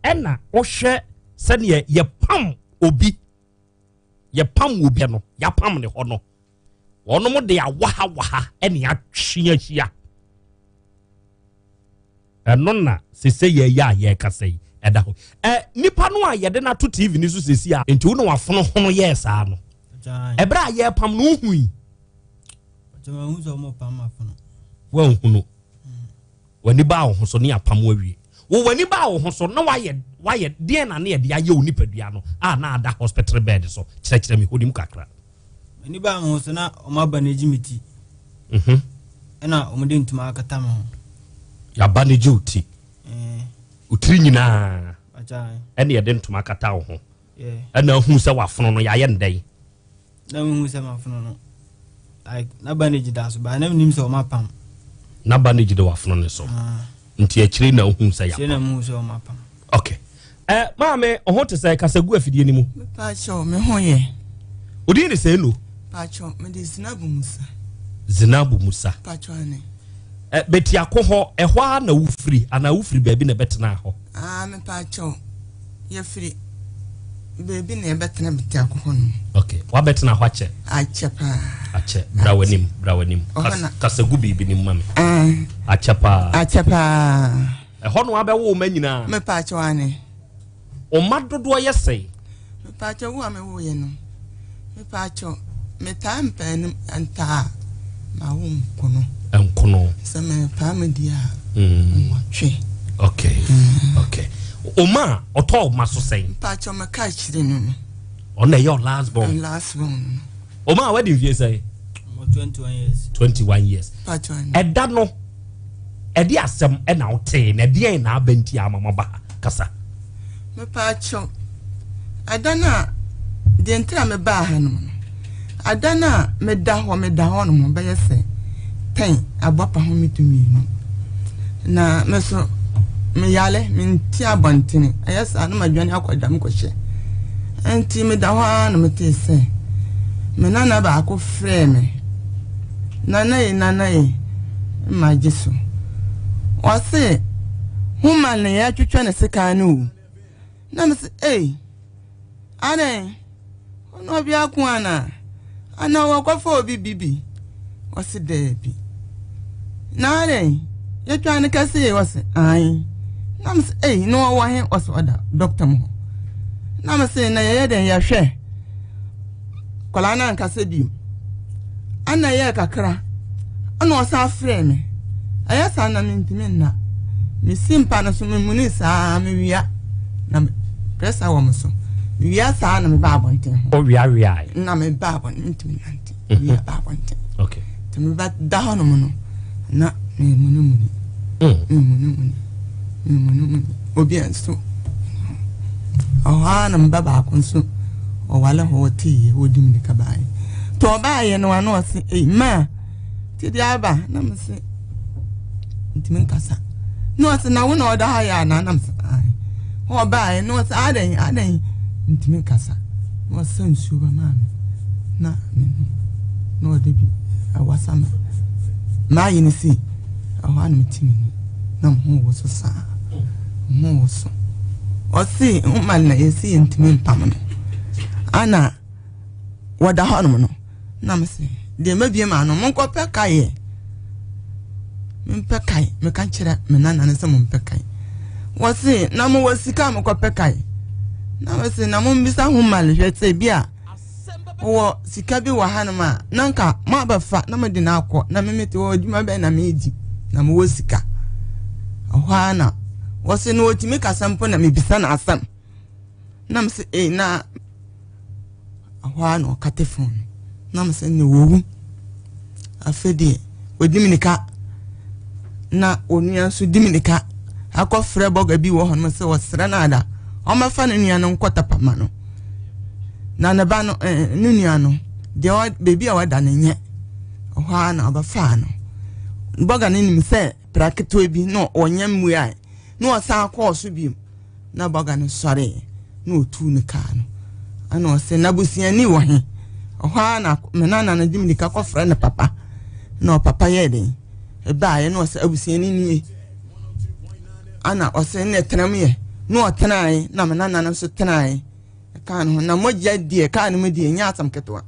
ɛna wohwɛ sɛdeɛ yɛpam obi yɛpam obi no yɛapam ne hɔ no wɔnom de awahawaha ɛne atwe ahyia ɛno na sese yɛyɛ a yɛrekasa yi ɛda hɔ ɛ nipa no a yɛde no ato tv no so sese a nti wo na wafono hono yɛɛ saa no ɛberɛ a yɛrepam no wohu yi wanhunu w'ani baa wo ho so ne apam awie wo w'ani baa wo ho so na wayɛ wayɛ deɛn na ne yɛde ayɛ wo nipadua no a na ada hospital bed so kyerɛkyerɛ me hɔ nim kakra M'ani baa me ho so na wɔn aba no agye me ti. Mhm. Ɛna wɔn de ntoma akata me ho. Yaba no gye wo ti. Eh. Wo tiri nyinaa. Ɛna yɛde ntoma akata wo ho. Ɛna ahu sɛ wafono no yɛayɛ no dɛn. Na mehu sɛ mafono no. Like na bandage da so ba na menim sɛ wɔn apam. Na bandage da wafono no so. Ah. Nti akyire na wohu sɛ yɛapam. Akyire na mehu sɛ wɔn apam. Okay. Eh, maame, ɔho te sɛ kasa gu afidie no mu. Mepakyɛw, me ho yɛ. Odin de sɛ no? Pakyɛw, mede Zinabu Musa. Zinabu Musa. Pakyɛw ane. Eh, Betiako hɔ, ɛhɔ ara na wofiri anaa wofiri baabi na ɛbɛtenaa hɔ? Ah, mepakyɛw, yɛfiri baabi na yɛbɛtena Betiako hɔ nom. Okay, wabɛtena hɔ akyɛ? Akyɛ paa. Akyɛ, bra w'anim, bra w'anim. Kasa gu biribi no mu ma me. Ah. Akyɛ paa. Akyɛ paa. Ɛhɔ no abɛwo wo ma nyinaa. Mepaakyɛw ane. Ɔma dodoɔ yɛ sɛn? Mepaakyɛw wo a mewoeɛ no mepaakyɛw metaa mpaa ntaa ma wo nkono. Nkono. Sɛ mepaa me di a mm. nwɔtwe. Okay. Mm. Okay. Oma a ɔtɔ ɔma so sɛn? Mepaakyɛw meka akyire no no. Ɔno ɛyɛ last born. Last born no. Oma a wadi mfie sɛn? 21 years. 21 years. Ɛda no ɛde asɛm ɛna wotee na ɛdeɛn na aba nti ama maba kasa. Mepaakyɛw, ada no a, deɛ nti a mebaa hanom no, ada no a meda hɔ, meda hɔnom bɛyɛ sɛ tɛn abɔpa ho metu mmienu. Na me so meyale, mente abɔntene, ɛyɛ saa na madwane akɔda mu kɔhyɛ. Nti meda hɔ ara na metee sɛ me nana baako frɛɛ me, nana yi, nana yi, magye so. Ɔse, Homa na yɛatwitwa ne sekan no o. Na mese, Ei, adɛn? Ɔne ɔbea ko anaa? Anaa wɔkɔfa obi bibi? Ɔse, Daabi. Na adɛn? Yɛtwa no kɛse? Ɔse, Ae. Na mese, Ei, na ɔwɔ he? Ɔse, ɔda dɔkta mu hɔ. Na mese, na yɛyɛ dɛn yɛhwɛ? Akwadaa no ankasa bio. Ɛna ɛyɛɛ kakra, ɛna ɔsan frɛɛ me. Ɛyɛ saa na mentumi nna. Mesi mpa no so, memuni saa, mewia. Na pressure wɔ me so. Mewia saa na meba abɔnten ho. Ɔweaweae. Na meba abɔnten, mentumi nante. Mewia ba abɔnten. Okay. Nti meba da hɔnom no, na memunimuni. Memunimuni. Memunimuni. Obi nso. Ɛhɔ ara na me ba baako nso ɔwale hɔ ɔteeɛ ɔdi mirika baeɛ nti ɔbaeɛ no ano ɔse ei maa ti deɛ aba na me se ntumi nkasa na ɔse na wo na ɔda ha yɛ anaa na me se ae ɔbaeɛ na ɔse adɛn adɛn ntumi nkasa na ɔsa nsuo ba maa me na menom na ɔde bi awasa me maayɛ no sei ɛhɔ ara na mete m'ani na me ho woso saa ho wo so. Ɔse nwoma no na yɛsi yɛntumi mpam no. Ana wɔda hɔnom no na mese deɛ mabie ma ano monkɔpɛ kaeɛ mempɛ kae meka kyerɛ me nana no sɛ mompɛ kae wɔse na mowɔ sika a mokɔpɛ kae na mese na mombisa ho male hwɛ sɛ bi a Mowɔ sika bi wɔ hanom a, na nka moabɛfa na mode no akɔ, na me mete hɔ, adwuma bɛn na medi na mowɔ sika? Ɛhɔ ara na wɔse na wɔtumi kasa mpo na mebisa no asɛm. Na mese, ee, na ɛhɔ ara na ɔkate fon no. Na mese, ne wɔwu. Afei deɛ, wɔdi me nika na onua nso di me nika akɔfrɛ bɔga bi wɔ hɔnom sɛ wɔsrɛ no ada ɔmmɛfa ne nua no nkɔ tapama no. Na ne ba no, eh, ne nua no, deɛ ɔ, baabi a wada no nyɛ. Ɛhɔ ara na ɔbɛfaa no. Bɔga no nim sɛ pra ketewa bi na ɔnyɛ mmuae. Na ɔsan kɔɔ so bio. Na bɔga no sɔree na ɔtuu ne kaa no. Ɛna ɔsɛ n'abusuani wɔ he? Ɛhɔ ara na me nana no de mirika kɔfrɛ ne papa. Na ɔpapa yɛɛ den. Ɛbaeɛ na ɔsɛ abusuani nie. Ana ɔsɛ ne tenam yɛ. Na ɔtenae na me nana no nso tenae. Kaa no ho na mogya deɛ kaa no mu deɛ nyɛ asɛm ketewa.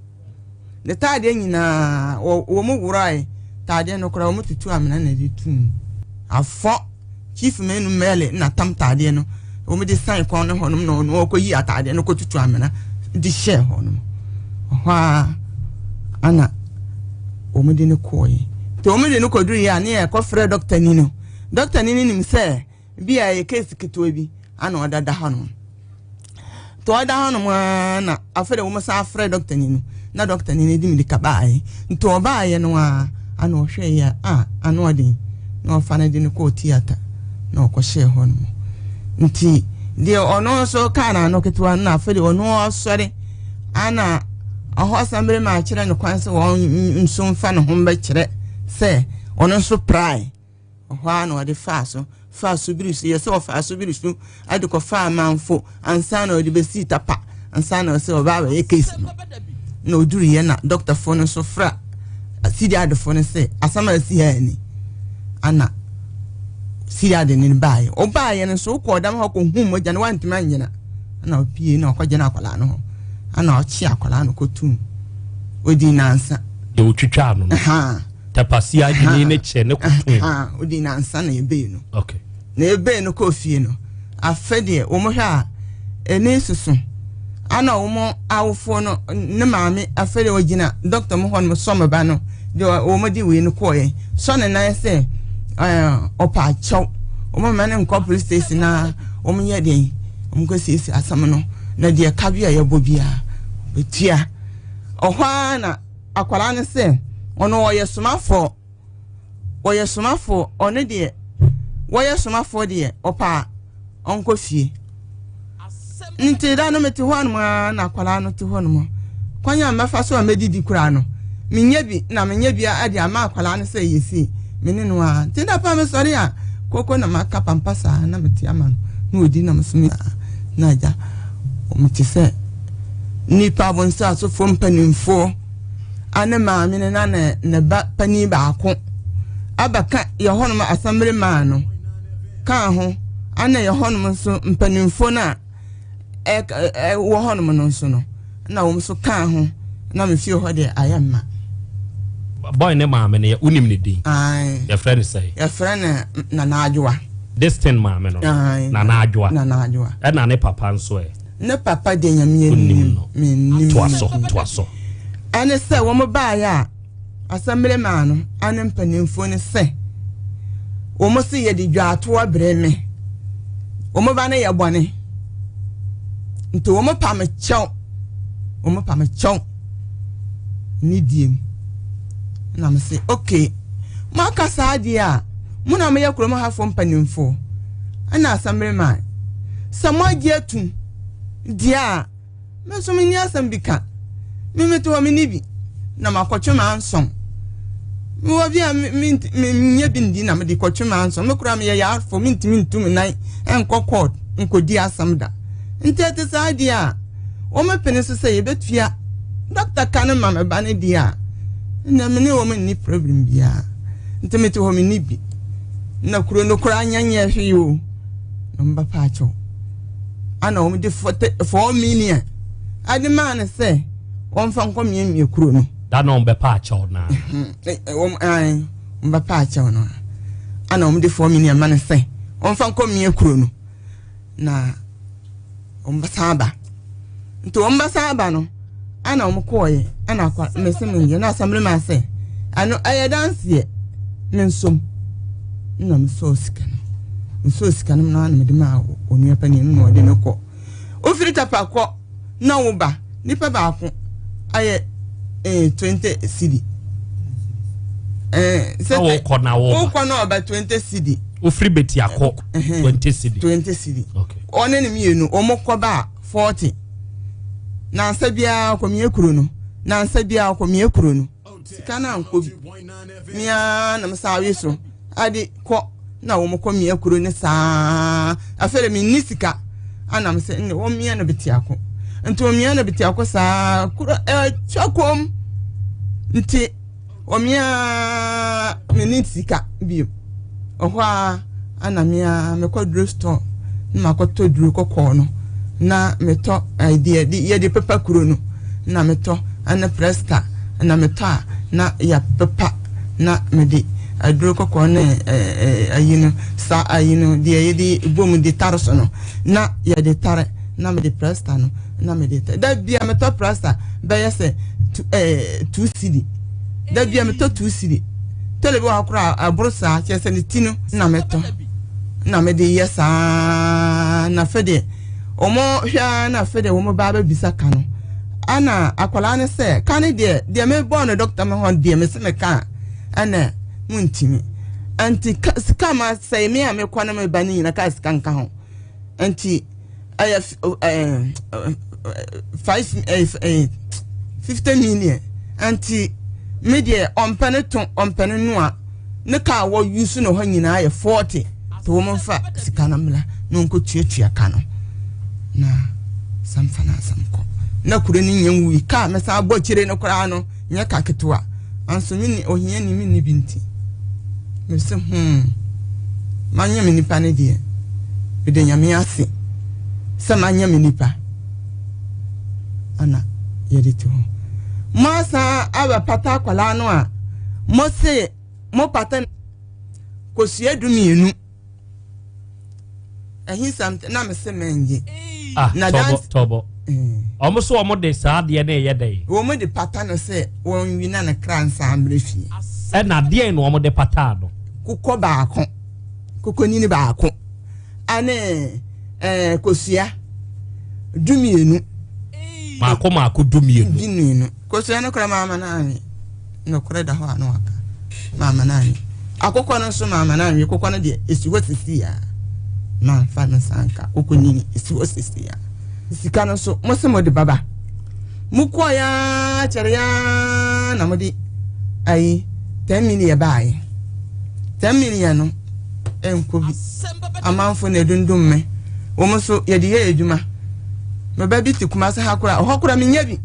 Ne taadeɛ nyinaa wɔ wɔn mu worae taadeɛ no koraa wɔn tutu amena na ɛde tum. Afɔ chief menu mɛle na tam taadeɛ no wɔn de san kɔn ne hɔnom na ɔno ɔkɔyi ataadeɛ no kɔtutu amena de hyɛɛ hɔnom. Ɔhɔ a ana wɔn de no kɔɔe. Nti wɔn de no kɔduru yɛ a ne yɛ kɔfrɛ dɔkta ni no. Dɔkta ni no nim sɛ bi a ɛyɛ case ketewa bi ana ɔda da hɔnom nti ɔda hɔnom ara na afei de wɔn san afrɛ dɔkta ni no na dɔkta ni no di mirika baeɛ nti ɔbaeɛ no ara ana ɔhwɛ yɛ a ano ɔden na ɔfa no de no kɔɔ theatre na ɔkɔhyɛɛ hɔnom nti deɛ ɔno nso kaa n'ano ketewa no na afei de ɔno ɔsɔre ana ɔhɔ san ma akyerɛ no kwan sɛ wɔn nso mfa ne ho mbɛkyerɛ sɛ ɔno nso prae. Ɛhɔ ara na ɔde faa so faa sobiri so, yɛ sɛ ɔfaa sobiri so de kɔfaa manfo ansa na ɔde bɛsii tapa ansa na ɔsɛ ɔbaa bɛyɛ case no. Na ɔduruiɛ na dɔktafoɔ no nso fra siriadefoɔ no sɛ asɛm a asi ha ani ana siriade no baeɛ. Ɔbaeɛ no nso wokɔɔ dam hɔ kɔhu mogya no wantumi anyina ana ɔpie na ɔkɔgyina akwadaa no hɔ ana ɔkye akwadaa no kɔtum ɔdii nansa. Deɛ ɔtwitwaa no no. Tapasi adwene ne kyɛ ne koto. Odi nansa na ebee no. Okay. Na ebee no kɔɔ fie no. Afɛ deɛ wɔn hwɛ a Ani soso. Ana wɔn awofoɔ no ne maame afei deɛ ɔgyina dɔkta mu hɔ nom sɔ me ba no deɛ wɔn de wei no kɔɔɛ sɔ ne nan sɛ ɛɛ ɔpa akyɛw wɔn mma no nkɔ police station na wɔn yɛ deɛ wɔn kɔ siesie asɛm no na deɛ ka bi a yɛbɔ biara bɛtua ɔhɔ ara na akwadaa no sɛ ɔno ɔyɛ somafoɔ. Wɔyɛ somafoɔ, ɔno deɛ wɔyɛ somafoɔ deɛ ɔpɛ a ɔnkɔ fie. Nti da no mete hɔ nom ara na akwadaa no te hɔ nom. Kwan a mɛfa so a mɛdidi koraa no, menyɛ bi na menyɛ bi de ama akwadaa no sɛ yɛ sei, me ne no ara. Nti da pa mesɔre a, koko na maka pampa saa na mete ama no na ɔdi na meso me na agya mete sɛ nnipa abonsasofoɔ mpanimfoɔ. a ne maame no na ne ne ba panin baako abɛka yɛ hɔnom asɛmmere maa no kaa ho ana yɛ hɔnom nso mpanimfoɔ no a ɛwɔ hɔnom no nso no na wɔn nso kaa ho na me fie hɔ deɛ ayɛ mma. Boy ne maame no wonim ne din? Yɛfrɛ no sɛ? Yɛfrɛ no Nana Adwoa. This thing maame no Nana Adwoa. Nana Adwoa. Ɛna ne papa nso ɛ? Ne papa deɛ Nyame anim mennim no. Toa so, toa so. Ɛne sɛ wɔn baeɛ a asɛmmere maa no ane mpanimfoɔ no sɛ wɔn se yɛde dwaatoɔ brɛ me wɔn ba no yɛ bɔne nti wɔn pa me kyɛw wɔn pa me kyɛw ne diem na me se okay mo aka saa deɛ a mo na moyɛ kurom hafoɔ mpanimfoɔ ɛna asɛmmere maa Sɛ moagye atum deɛ a, me nso menni asɛm bi ka. Me mete hɔ menni bi, na makɔtwe m'ansɔn. Mewɔ bi a menyɛ bi ndi na mede kɔtwe m'ansɔn. Me koraa meyɛ yarefo, mentumi ntu me nan nkɔ court nkɔdi asɛm da. Nti ɛte saa deɛ a, wɔpene so sɛ yɛbɛtua dɔkta ka no ma me ba no deɛ a, ɛnna me ne wɔn nni problem biara. Nti mete hɔ menni bi. Na kuro no koraa nyɛ nyɛ hwee o. Na wɔn bɛpa akyɛw. Ana wɔn de 4 million ade maa no sɛ wɔmfa nkɔ miamia kuro no. Da na wɔn bɛpa akyɛw na. Wɔn an wɔn bɛpa akyɛw no. Ana wɔn de 4 million ma no sɛ wɔmfa nkɔ mia kuro no. Na wɔn bɛsan aba. Nti wɔn bɛsan aba no ana wɔn kɔɔyɛ ana akwa mesi me nyɛ na asɛm ma sɛ ɛno ɛyɛ danseɛ me nsom na mesɔɔ sika no mesɔɔ sika no na mede maa onua panin no na ɔde no kɔ ofiri tapa kɔ na wo ba nipa baako ayɛ eh, 20 cedi eh, sɛ wokɔ na wokɔ na ɔba 20 cedi ofiri beti akɔ 20 cedi 20 cedi ɔne ne mmienu wɔn kɔ ba a 40 nansa biara ɔkɔmia kuro no nansa biara ɔkɔmia kuro no sika no ankɔ bi mia na mesa awe so ade kɔ na wɔn kɔ mia kuro no saa afei de menni sika anam sɛ ne wɔn mia no bete ako nti wɔn mia no bete ako saa kuro ɛtwa kɔm nti. Wɔn a menni sika bio. Ɛhɔ ara na me ara mekɔ duro store na makɔtɔ duro kɔkɔɔ no na metɔ deɛ yɛde pepa kuro no na metɔ ɛne presta na metɔ a na yɛapepa na mede aduro kɔkɔɔ ne ayi no saa ayi no deɛ yɛde bɔ mu de tare so no na yɛde tare na mede presta no na mede tɛ da bia metɔ prasta bɛyɛ sɛ eh, 2 cedi da bia metɔ 2 cedi tɛlɛ bi wɔ hɔ koraa ɛboro saa kyerɛ sɛ ne ti no na metɔ na mede yɛ saa na fɛ deɛ wɔn hwɛ ara na fɛ deɛ wɔn ba abɛbisa ka no ɛna akwadaa no sɛ ka no deɛ deɛ mebɔɔ no dɔkta me hɔ deɛ mese meka a ɛna muntimi nti sika ma sɛ me a mekɔ no meba no nyina ka sika nka ho nti ɛyɛ ɛɛ five ɛɛ ɛɛ 50 million nti me deɛ ɔmpɛ ne to ɔmpɛ ne noa ne kaa wɔ yusu na hɔ nyinaa yɛ 40 te wɔn mfa sika no mmla na wɔn kɔ tuatua ka no na samfa na asam kɔ na kuro no nyɛ nwui kaa mɛsan abɔ akyire no koraa no nyɛ ka ketewa anso me ni ohia ni me ni bi nti mese manyɛ me nipa no deɛ mede Nyame ase sɛ manyɛ me nipa ana yɛde te hɔ mo asan abɛpata akwadaa no a mo se mo pata kosua 12. Ahisam na mese mennye. Ah, Na tɔbɔ dance- tɔbɔ. Ɔmo so ɔmo de saa adeɛ no ɛyɛ dɛn? Wɔn de pata no sɛ wɔnwi na ne kra nsan mmerɛ fie. Ɛna deɛn na ɔmo de pataa no? Kokɔ baako, kokonini baako, ane ɛɛ kosua dumienu. Maako maako dumienu. Dumienu. Kosua no koraa maama no anwe. Nokorɛ da hɔ a na waka. Maama no anwe. Akokɔ no nso maama no anwe. Kokɔ no deɛ esi hɔ sisi a. Mamfa no nsa anka. Kokɔ nini esi hɔ sisi a. Sika no nso mo se mo de baba. Mo kɔɔ ya kyɛre ya na mo de ayi 10 million baayɛ. 10 million no ɛnkɔ bi. Amanfo na edundum me. Wɔn nso yɛde yɛ adwuma. Me ba bi te Kumasi ha koraa, ɔhɔ koraa menya bi.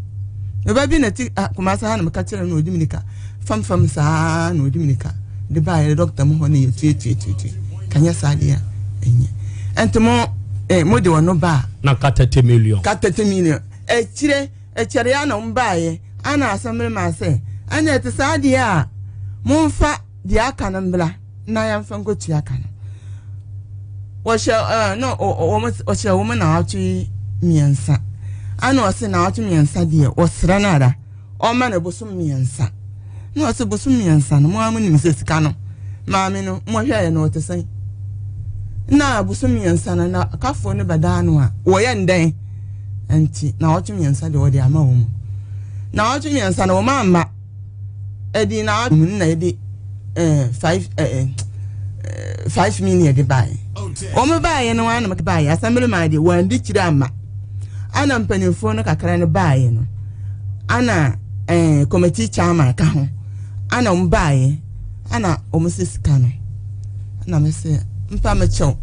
Me ba bi na te ah, Kumasi ha na meka kyerɛ no na ɔdi mirika famfam saa na ɔdi mirika de baeɛ dɔkta mu hɔ na yɛtuatuatuatua kanyɛ saa deɛ a ɛnyɛ. Ɛnti mo eh, mo de ɔno ba a. Na ka 30 million. Ka 30 million. Akyire, ɛkyɛre a na wɔn baeɛ ana asɛm no maa sɛ ɛnna ɛte saa deɛ a momfa deɛ aka no mbra. na yɛmfa nkɔtua ka no wɔhyɛ ɛɛ na wɔn wɔhyɛ wɔn naawɔtwe mmiɛnsa ana ɔse naawɔtwe mmiɛnsa deɛ wɔsrɛ no ara ɔma no bosom mmiɛnsa na ɔse bosom mmiɛnsa no mo ara mo nim sɛ sika no maame no mo hwɛ yɛ no ɔte sɛn na bosom mmiɛnsa no na kafoɔ no bɛdaa no a wɔyɛ ndɛn nti naawɔtwe mmiɛnsa deɛ wɔde ama wɔn naawɔtwe mmiɛnsa no wɔn amma. ɛdi na mu na yɛde ɛɛ five ɛɛ five million de baeɛ wɔn baeɛ no wɔn anam baeɛ asɛmble maa deɛ wɔn adi kyerɛ ama ana mpanimfoɔ no kakra no baeɛ no ana ɛɛ committee chairman ka ho ana wɔn baeɛ ana wɔn sɛ sika no ana mo sɛ mpa mo kyɛw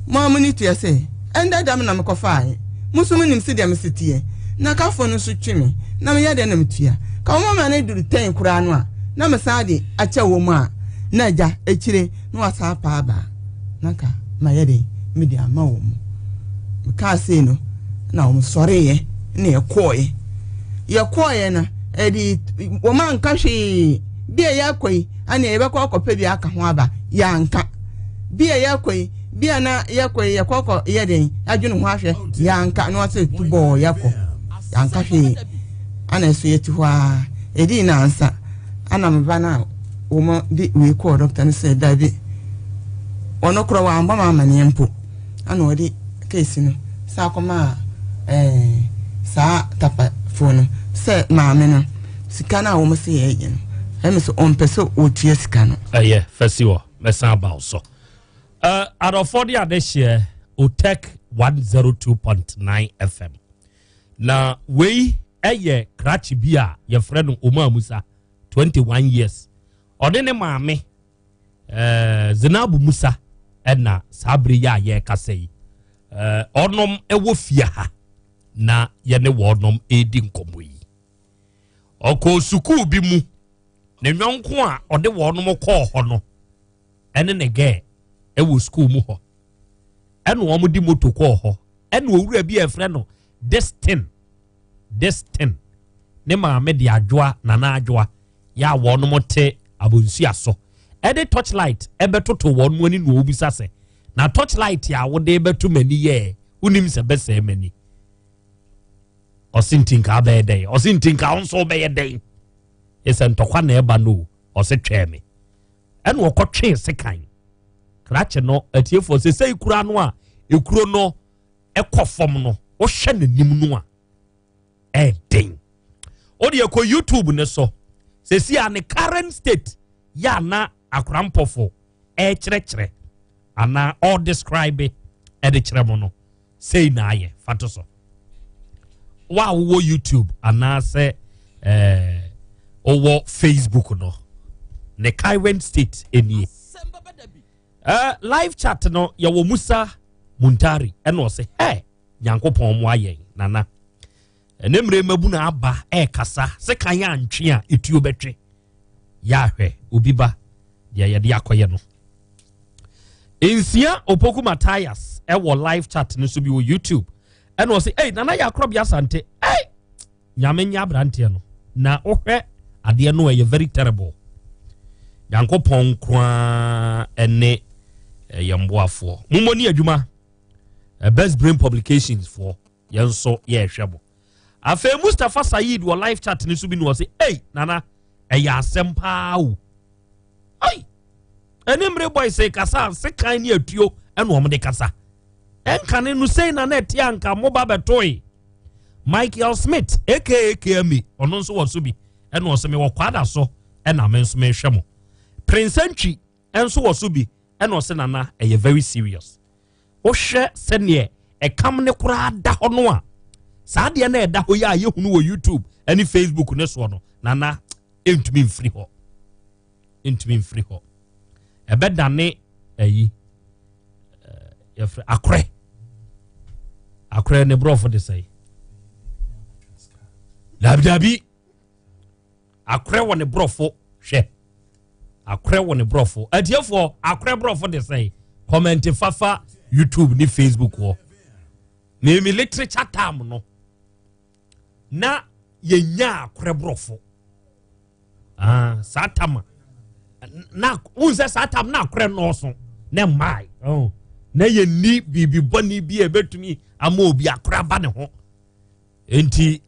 mo a mo ni tua sɛ ɛnda dam na mekɔfaeɛ mo nso mo nim sɛ deɛ mo si teɛ na kafo no nso twe me na meyɛ dɛn na metua ka wɔn ma no duru tɛn koraa no a na mesan de akyɛ wɔn a na agya akyire na wasan apa aba na nka mayɛ dɛn mede ama wɔn mekaa sei no na wɔn sɔreeɛ na yɛkɔɔeɛ yɛkɔɔeɛ no ɛde wɔn anka hwee bi a yɛakɔ yi ɛne yɛbɛkɔ akɔpɛ bi aka ho aba yɛanka bi a yɛakɔ yi bi a na yɛkɔ yi yɛkɔ kɔ yɛ den adwene ho ahwɛ yɛanka na wɔsɛ tu bɔɔ yɛkɔ yɛanka hwee ana ɛso yɛte hɔ a ɛdii nansa ana meba no a wɔn de wei kɔɔ dɔkta no sɛ dabi ɔno korɔ wɔambɔ ma amaneɛ mpo ana ɔde keesi no sɛ akɔma ɛɛ saa tapafoɔ no sɛ maame no sika no a wɔn sɛ yɛyɛ no ɛmi sɛ ɔmpɛ sɛ ɔtua sika no. Ɛyɛ fɛsi hɔ mɛsan aba wo so. Uh, adɔfoɔ de adehyeɛ Otec 102.9 FM. Na wei ɛyɛ krakye bi a yɛfrɛ no Omar Musa 21 years. Ɔne ne maame eh, Zinabu Musa ɛna saa bere yi a yɛrekasa yi eh, ɔnom ɛwɔ fie ha na yɛne wɔnom ɛredi nkɔmmɔ yi. Ɔkɔɔ sukuu bi mu ne nyɔnko a ɔde wɔnom kɔɔ hɔ no ɛne ne gɛɛ ɛwɔ sukuu mu hɔ ɛna wɔn de moto kɔɔ hɔ ɛna owura bi a ɛfrɛ no Destin Destin ne maame de adwoa nana adwoa yɛ a wɔnom te abonsua so ɛde torchlight ɛbɛtoto wɔn mu ani na wɔbisa sɛ na torchlight a wode bɛto m'ani yɛ wonim sɛ bɛsɛe m'ani ɔse nti nka bɛyɛ dɛn ɔse nti nka wo nso wobɛyɛ dɛn ɛsɛ ntɔkwa na ɛba no ɔse twɛɛ me ɛna ɔkɔtwee sekan krakye no atiefoɔ sɛ sɛ ekura no a ekuro no ɛkɔ fam no wohwɛ n'anim no a ɛden wode ɛkɔ youtube ne so sɛsi a ne current state yɛ ana akorampɔfo ɛkyerɛkyerɛ anaa ɔdescribe ɛde kyerɛ mo no sei na ayɛ fa to so wo a wowɔ youtube anaasɛ ɛɛ wowɔ facebook no ne current state nie ɛɛ live chat no yɛwɔ musa muntari ɛna ɔsɛ ɛ nyankopɔn mo ayɛn nana ɛne mmerɛ mabu na aba ɛɛkasa sɛ kan yɛ antwe a etuo bɛtwe yɛahwɛ obi ba deɛ yɛde akɔyɛ no nsia opoku matthias ɛwɔ live chat no so bi wɔ youtube ɛna ɔsɛ ei nana yɛ akorɔbea asante ei nyame nyɛ aberanteɛ no na wohwɛ adeɛ no ɛyɛ very terrible nyankopɔn nko ara ɛne ɛyɛ mboafoɔ mommɔ ne adwuma. Best Brain Publications foɔ, yɛn nso yɛrehwɛ mo. Afei Mustapha Saeed wɔ live chat ne so bi na ɔse, ei nana, ɛyɛ asɛm paa o. Ei, ɛne mmere boys kasa sekan ne atuo ɛna wɔn de kasa. Ɛnkane no sei na na ɛte anka mo ba bɛtoe. Michael Smith aka KMA ɔno nso wɔ so bi ɛna ɔsɛ mewɔ kwada so ɛna me nso mehwɛ mo. Prince Antwi nso wɔ so bi ɛna ɔsɛ nana ɛyɛ very serious. Wohwɛ sɛneɛ ɛkam ne koraa da hɔ no a saa deɛ na ɛda hɔ yi a yɛhunu wɔ YouTube ɛne Facebook ne soɔ no nana ɛntumi mfiri hɔ. Ntumi mfiri hɔ. Ɛbɛdane ayi yɛfrɛ akorɛ akorɛ ne borɔfo de sɛe dabidabi akorɛ wɔ ne borɔfo hwɛ akorɛ wɔ ne borɔfo atiefoɔ akorɛ borɔfo de sɛe kɔmɛnte fafa YouTube ne Facebook hɔ memi literature term no na yɛnya akorɛ borɔfo ah, saa tam a na wohu sɛ saa tam na akorɛ nnɔɔso na mmae oh. Na yɛnni biribi bɔne bi a ɛbɛtumi ama obi akorɛ aba ne ho enti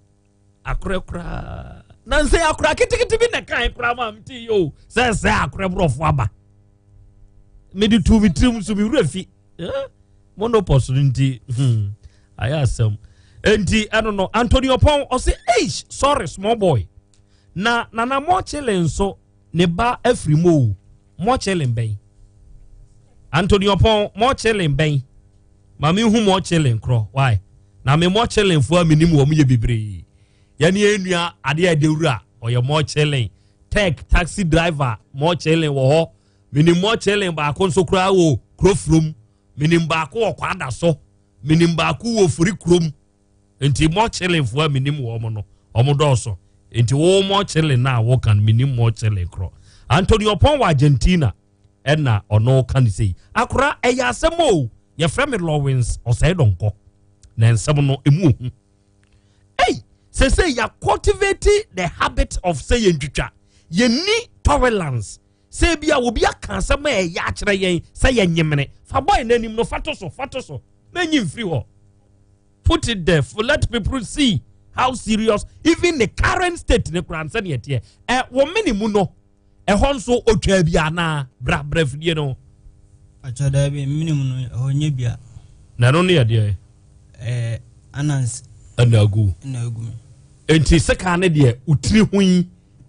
akorɛ koraa na nsɛ akorɛ ketekete bi na kae koraa ma mete yi o sɛ sɛ akorɛ borɔfo aba mede tuu me tirim so me werɛ fi eh? Monopɔs no nti hmm, ayɛ asɛm enti ɛno no Antonio Pɔn ɔse eish sorry small boy na nana mɔkyele nso ne ba afiri mu o mɔkyele bɛn Antonio Pɔn mɔkyele bɛn ma me hu mɔkyele nkorɔ why na me mɔkyele foɔ a menim wɔn yɛ bebree yɛne yɛn nua adeɛ a ɛde wura ɔyɛ mɔkyele tech taxi driver mɔkyele wɔ hɔ menim mɔkyele baako nso koraa wɔ kuro furom menim baako wɔ kwada so menim baako wɔ furi kurom nti mɔkyelefoɔ a menim wɔn no wɔn dɔɔso nti wo mɔkyele no a woka no menim mɔkyele korɔ Antonio Pɔn wɔ Argentina ɛna ɔno ka ne sei akora ɛyɛ asɛm o yɛfrɛ me Lawrence ɔsɛe dɔnkɔ na nsɛm no emu ohu ei sese yɛ cultivate the habit of sɛ yɛntwitwa yɛnni tolerance Sɛ ebia obi aka asɛm a ɛyɛ akyerɛ yɛn sɛ yɛnyemene, fa bɔe no anim no, fa to so, fa to so, na nyi mfiri hɔ. Put it there, for let people see how serious even the current state ne koraa sɛdeɛ ɛteɛ. Ɛ wɔ mene mu no, ɛhɔ nso otwaa bi anaa bra bra fidie no. Atwa daa bi mene mu no ɛhɔ nyɛ bia. Na ɛno ne yɛ deɛ. Ɛɛ anansi. Ɛna agu. Ɛna agu mi. Nti sekan ne deɛ otiri ho yi.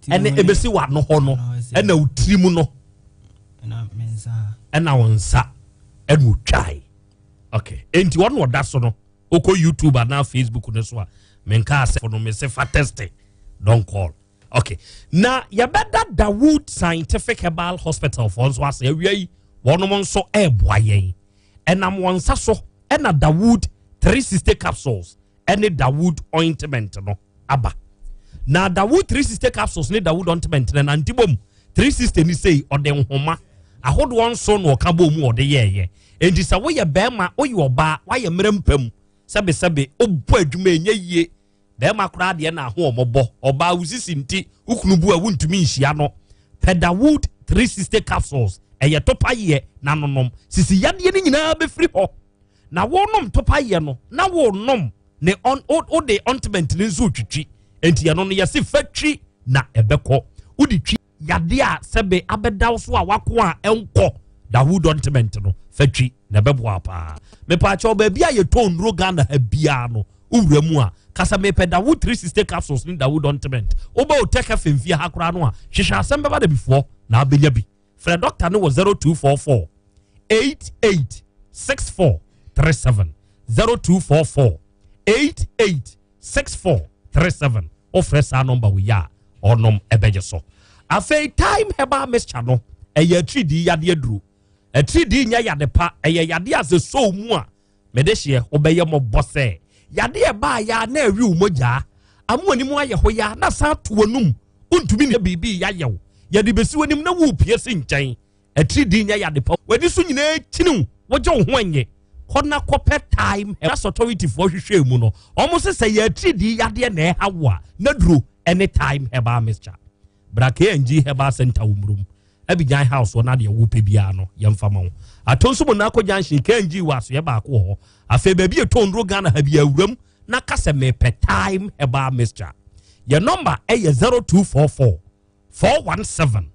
ɛne ɛbɛsi w'ano hɔ no ɛna wo tiri mu no ɛna wo nsa ɛna otwae okay enti wɔn ɔda so no okɔ YouTube anaa Facebook no so a menka asɛ no mese fa test don't call okay na yɛbɛda Dawood Scientific Herbal Hospital foɔ nso ase awia yi wɔnom nso ɛɛboa yɛn ɛnam wɔn nsa so ɛna Dawood 360 capsules ɛne Dawood ointment no aba na Dawood 360 capsules ne Dawood ointment no nante bom 360 ne sei ɔde nhoma ahodoɔ nso na ɔka bɔ mu ɔde yɛɛyɛ enti sɛ woyɛ bɛrima woyɛ ɔbaa woayɛ mmerɛ mpam sɛbesɛbe wobɔ adwuma ɛnyɛ yie bɛrima koraa deɛ na aho ɔmɔbɔ ɔbaa wo sisi nti wo kunu bu a wontumi nhyia no pɛ Dawood 360 capsules ɛyɛ topa yɛ na nonom sisi yadeɛ no nyinaa bɛfiri hɔ na wonom topa yɛ no na wonom ne on wode ointment no nso twitwi enti ɛno no yɛse fa twi na ɛbɛkɔ wode twi yadeɛ a sɛbe abɛda wo so a wako a ɛnkɔ Dawood ointment no fa twi na ɛbɛboa paa mepaakyɛw baabi a yɛtɔn nnuro Ghana ha biara no wowura mu a kasa mepɛ Dawood 360 capsules ne Dawood ointment wobɛ Otec FM fie ha koraa no a hwehwɛ asɛm bɛba da bifoɔ na abɛnya bi frɛ dɔkta no wɔ 0244 88 64 37 0244 88 64 37 wofrɛ saa nɔmba wei a ɔnom ɛbɛgye so afei Time Herbal Mixture no ɛyɛ atiridii yadeɛ duro atiridii nyɛ yade pa ɛyɛ yadeɛ a sɛ sɔw mu a mede hyeɛ wobɛyɛ mmɔbɔ sɛ yadeɛ ɛbaa ya na ɛwe wo mogyaa ama anim ayɛ hɔ ya na san to w'anum wontumi ne biribi yayɛw yɛde bɛsi w'anim na wopie si nkyɛn atiridii nyɛ yade pa w'ani so nyinaa kyiniw wogye wo ho ɛnyɛ kɔ na kɔpɛ Time Health Authority foɔ hwehwɛ mu no wɔn sɛ sɛ yɛ atiridii yadeɛ na ɛha wo a na duro ɛne Time Herbal Mixture bra KNG Herbal Center wɔ murum. Abidjan House hɔ na deɛ wopɛ biara no yɛmfa ma wo. Atonso Monaco Junction, KNG wɔ asoɛ baako wɔ hɔ. Afei baabi yɛtɔn nnuro Ghana ha bi awuram na ka sɛ mepɛ Thyme Herbal Mixture. Yɛ nɔmba ɛyɛ 0244 417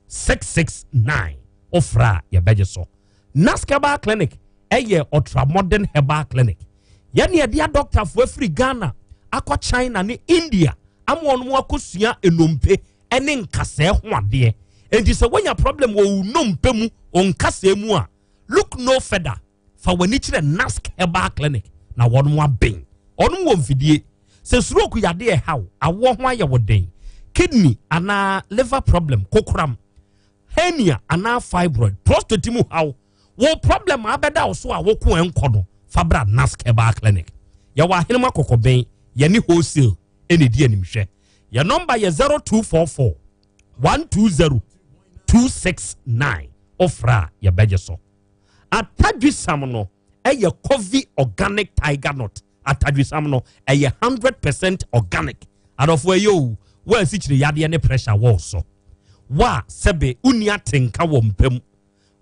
669. Wofrɛ a yɛbɛgye so. Nask Herbal Clinic ɛyɛ ultra modern herbal clinic. Yɛne yɛde adɔktafoɔ afiri Ghana akɔ China ne India ama wɔn akɔsua nnompe ne nkasɛɛ ho adeɛ. Enti sɛ woanya problem wɔ wo nnompe mu, wo nkasɛɛ mu a, look no further. Fa w'ani kyerɛ Nask Herbal Clinic na wɔn aben. Wɔn wɔ mfidie. Sɛ stroke yadeɛ ɛha wo, awoɔ ho ayɛ wo den, kidney anaa liver problem, kokoram, hernia anaa fibroid, prostate mu haw, wo problem a abɛda wo so a woko ɛnkɔ no, fa bra Nask Herbal Clinic. Yɛwɔ Ahenema Kɔkɔbɛn, yɛne wholesale ɛna ɛdi animhwɛ. Yɛ nɔmba yɛ 0244 120 269. Wofrɛ a yɛbɛgye so. Atadwisam no ɛyɛ Covey Organic Tiger Nut. Atadwisam no ɛyɛ 100% organic. Adɔfo ɛyɛ o, wo a asikyire yadeɛ ne pressure wɔ so. Wo a sɛbe wonni atenka wɔ mpa mu.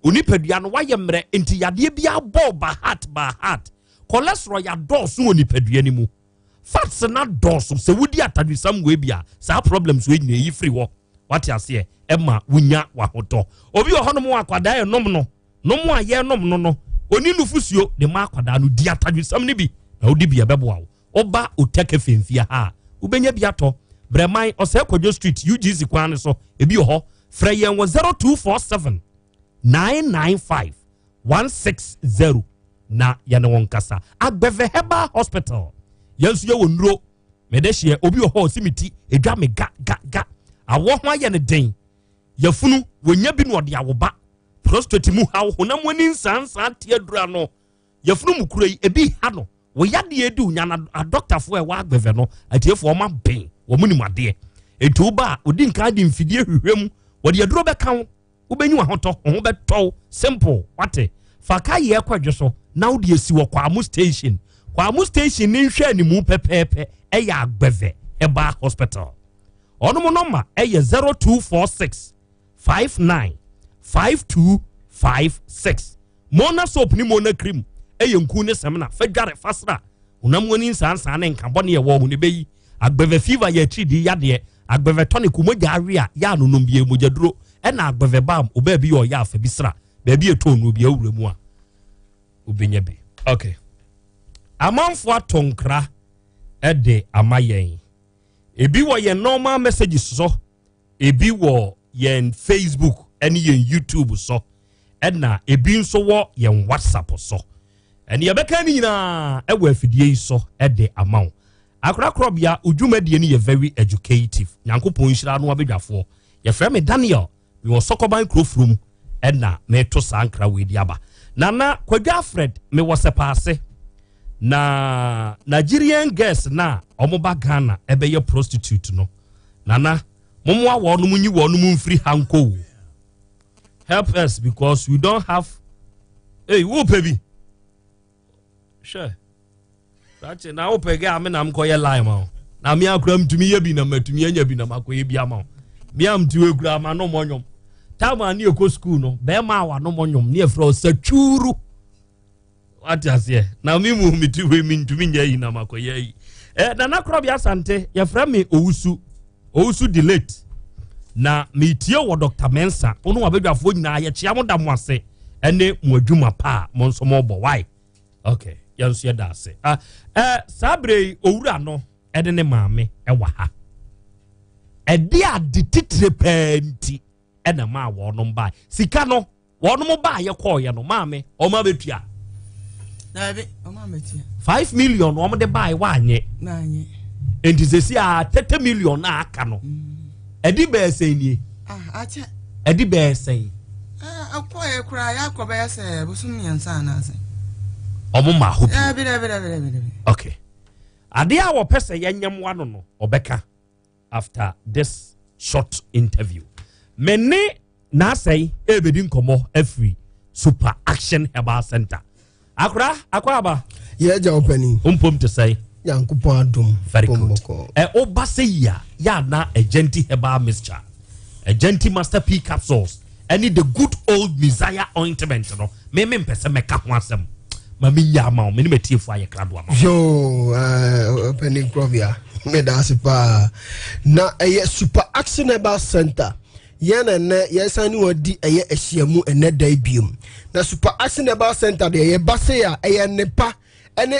Onipadua no wayɛ mmerɛ nti yadeɛ bi abɔ ba heart ba heart. Cholesterol yɛadɔɔso wɔ nipadua no mu. Fats no adɔɔso. Sɛ wodi atadwisam wei bi a, saa problems wei nyinaa ɛyi firi hɔ. Wate aseɛ? Ɛma wonya wahotɔ. Obi wɔ hɔnom a akwadaa ɛnom no, nom a yɛnom no no, ɔni nufusuo de ma akwadaa no, di atadwisam no bi na wodi bi ɛbɛboa wo. Woba Oteke Femfia ha a, wobɛnya bi atɔ. Brɛman, Ɔsɛe Kwadwo Street, UGC kwan no so, ebi wɔ hɔ. Frɛ yɛn wɔ 0247 995 160 na yɛne wɔn nkasa. Agbɛvɛ Herbal Hospital, yɛn nso yɛwɔ nnuro. Mede hyeɛ, obi wɔ hɔ ɔsi me ti, edwa me ga ga ga. Awɔ ho ayɛ no den. Yafunu, wɔnya bi na ɔde awo ba. Prostate mu haw, honam ani nsansan te aduru ano. Yafunu mu kuro yi, ebi ha no. Wo yadeɛ edi wo nya na adɔktafoɔ a ɛwɔ agbɛvɛ no, atiefoɔ wɔn aben, wɔn nim adeɛ. Enti wo ba a, odi nkan de mfidie hwehwɛ mu, wɔde aduro bɛka wo. Wobɛnya w'ahotɔ, wo ho bɛtɔ wo. Simple, wate? Fa ka yɛ kɔ dwo so na wode asi wɔ Kwamu station. Kwamu station ne nhwɛanimu pɛpɛɛpɛ ɛyɛ Agbɛvɛ Herbal Hospital. Ɔnom nɔma ɛyɛ 0246 59 5256. Mona soap ne Mona cream ɛyɛ nku ne sɛmina fa dware fa sra honam ani nsansan ne nka bɔne ɛwɔ ho ne bɛyi. Agbɛvɛ fever yɛ atiridii yadeɛ. Agbɛvɛ tonic wo mogya awe a yɛ anonom bi yɛ mogya duro ɛna agbɛvɛ balm obaa bi yɛ ɔyɛ afa bi sra baabi ɛtɔn no obi awura mu a obɛnya bi. Okay. Amanfo ato nkra ɛde ama yɛn. Ebi wɔ yɛn normal messages so. Ebi wɔ yɛn Facebook ne yɛn YouTube so, ɛna ebi nso wɔ yɛn WhatsApp so. Ɛne yɛbɛka ne nyinaa ɛwɔ afidie yi so ɛde ama wo. Akorakorɔbea, wo dwumadie no yɛ very educative. Nyankopɔn nhyira no abadwafoɔ. Yɛfrɛ me Daniel, mewɔ Sɔkɔban Kurofurom ɛna meto saa nkra wei de aba. Nana Kwadwo Alfred, mewɔ Sɛpaase. Na Nigerian girls na wɔn ba Ghana ɛbɛyɛ prostitute no. Nana, mommoa wɔnom nyi wɔnom mfiri ha nkɔ o. Help us because we don't have. Hey, wo pɛ bi? Hwɛ. Rakye na wo pɛ gɛ a me na mkɔyɛ line ma wo. Na me akora mtumi yɛ bi na matumi anya bi na makɔyɛ bi ama wo. Me a mti wɔ kura ma no mɔnyom. Time a ne yɛkɔ school no, bɛrima a wano mɔnyom ne yɛfrɛ wo satwuru. Wate aseɛ? Na me mu me ti wei mentumi nyɛ ayi na makɔyɛ ayi. Eh, Nana Korɔbi Asante, yɛfrɛ me Owusu. Owusu delete. Na metie wɔ Dr. Mensa. Wo ne wabadwafoɔ nyinaa yɛkyea mo da mo ase ɛne mo adwuma pa a mo nso mobɔ. Why? Okay, yɛn nso yɛda ase. Ah, eh, saa berɛ yi owura no ɛne ne maame ɛwɔ ha. Ɛde ade titire pɛɛ nti ɛna maa wɔnom bae. Sika no Wɔnom baayɛ kɔɔyɛ no maame wɔn abɛtua. Daabi wɔn abɛtua. 5 million wɔn de baayɛ wanyɛ. Wanyɛ. Nti sɛsi a 30 million na aka no. Ɛdi bɛɛ sɛn nie? Ah akyɛ. Ɛdi bɛɛ sɛn? Ɛkɔɔyɛ koraa yɛ akɔ bɛyɛ sɛ bosom 3 anaasɛ. Wɔn maa hɔ bi. Daabi daabi daabi daabi daabi. Okay. Adeɛ a wɔpɛ sɛ yɛnyɛ mmoa no ɔbɛka after this short interview. Me ne n'asɛe ɛrebɛdi nkɔmmɔ afiri Super Action Herbal Center. Akora, akɔ aba. Yɛ agya wo panin. Mpom te sɛn? Nyankopɔn adom. Very good. Ɛ woba sɛ yi a, yɛ ana Agenti Herbal Mixture, Agenti Master P Capsules, ɛne the good old messiah ointment no me me mpɛ sɛ mɛka ho asɛm ma menya ama wo me ne matiefo ayɛ krado ama yo ɔpɛni eh, nkurɔbea meda ase paa na ɛyɛ super action herbal center yɛn na ɛnɛ yɛsan ne wɔn di ɛyɛ ahyiamu ɛnɛ da yi biom na super action herbal center deɛ yɛba se a ɛyɛ nnepa ɛne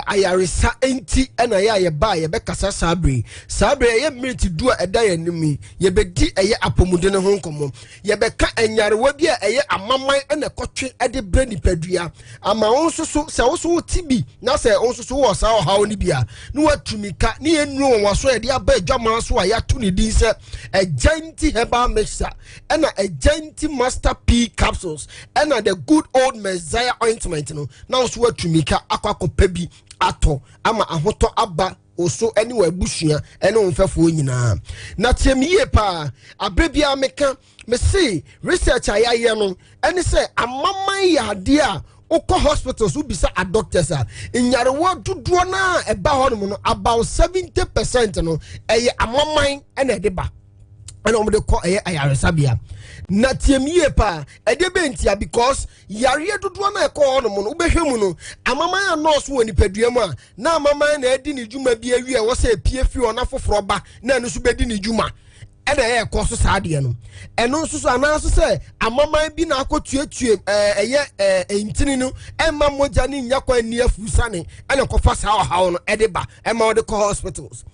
ayaresa nti ɛna yɛ a yɛba a yɛbɛkasa saa bere saa bere ɛyɛ miniti du a ɛda yɛn anim yi yɛbɛdi ɛyɛ apɔmuden ho nkɔmmɔ yɛbɛka nyarewa bi a ɛyɛ amaman ɛna ɛkɔtwe ɛde brɛ nipadua ama wo nso so sɛ wo so wote bi na sɛ wo nso so wɔ saa ɔhaw no bi a na watumi ka ne yɛnnuro wɔn waso a yɛde aba adwaman so a yɛato ne din sɛ agyanti herbal mixture ɛna agyanti master p capsules ɛna the good old messiah ointment no na wo so watumi ka akɔ akɔpɛ bi atɔ ama ahotɔ aba wo so ne w'abusua ne wo mfɛfoɔ nyinaa na tie me yie paa aberɛ biara meka mese research a yɛayɛ no ɛne sɛ amaman yɛ adeɛ a wokɔ hospitals wobisa a doctors a nyarewa dodoɔ no a ɛba hɔnom no about 70 percent no ɛyɛ amaman ɛna ɛde ba ɛna wɔde kɔ ɛyɛ ayaresabea na tie me yie paa ɛdeɛ bɛntia because yareɛ dodoɔ no a ɛkɔ hɔnom no wobɛhwɛ mu no amaman a nɔɔso wɔ nipadua mu a na amaman na adi ne dwuma bi awie a ɛwɔ sɛ epie firi hɔ na foforɔ ba na ɛno nso bɛdi ne dwuma ɛna ɛyɛ ɛkɔ so saa adeɛ no ɛno nso so anaasɛ sɛ amaman bi na akɔtuatue ɛɛ ɛyɛ ɛɛ ntini no ɛma mogya ne nya kwan ni afurusane ɛna kɔfa saa ɔhaw no ɛde ba ɛma ɔde kɔ hospitals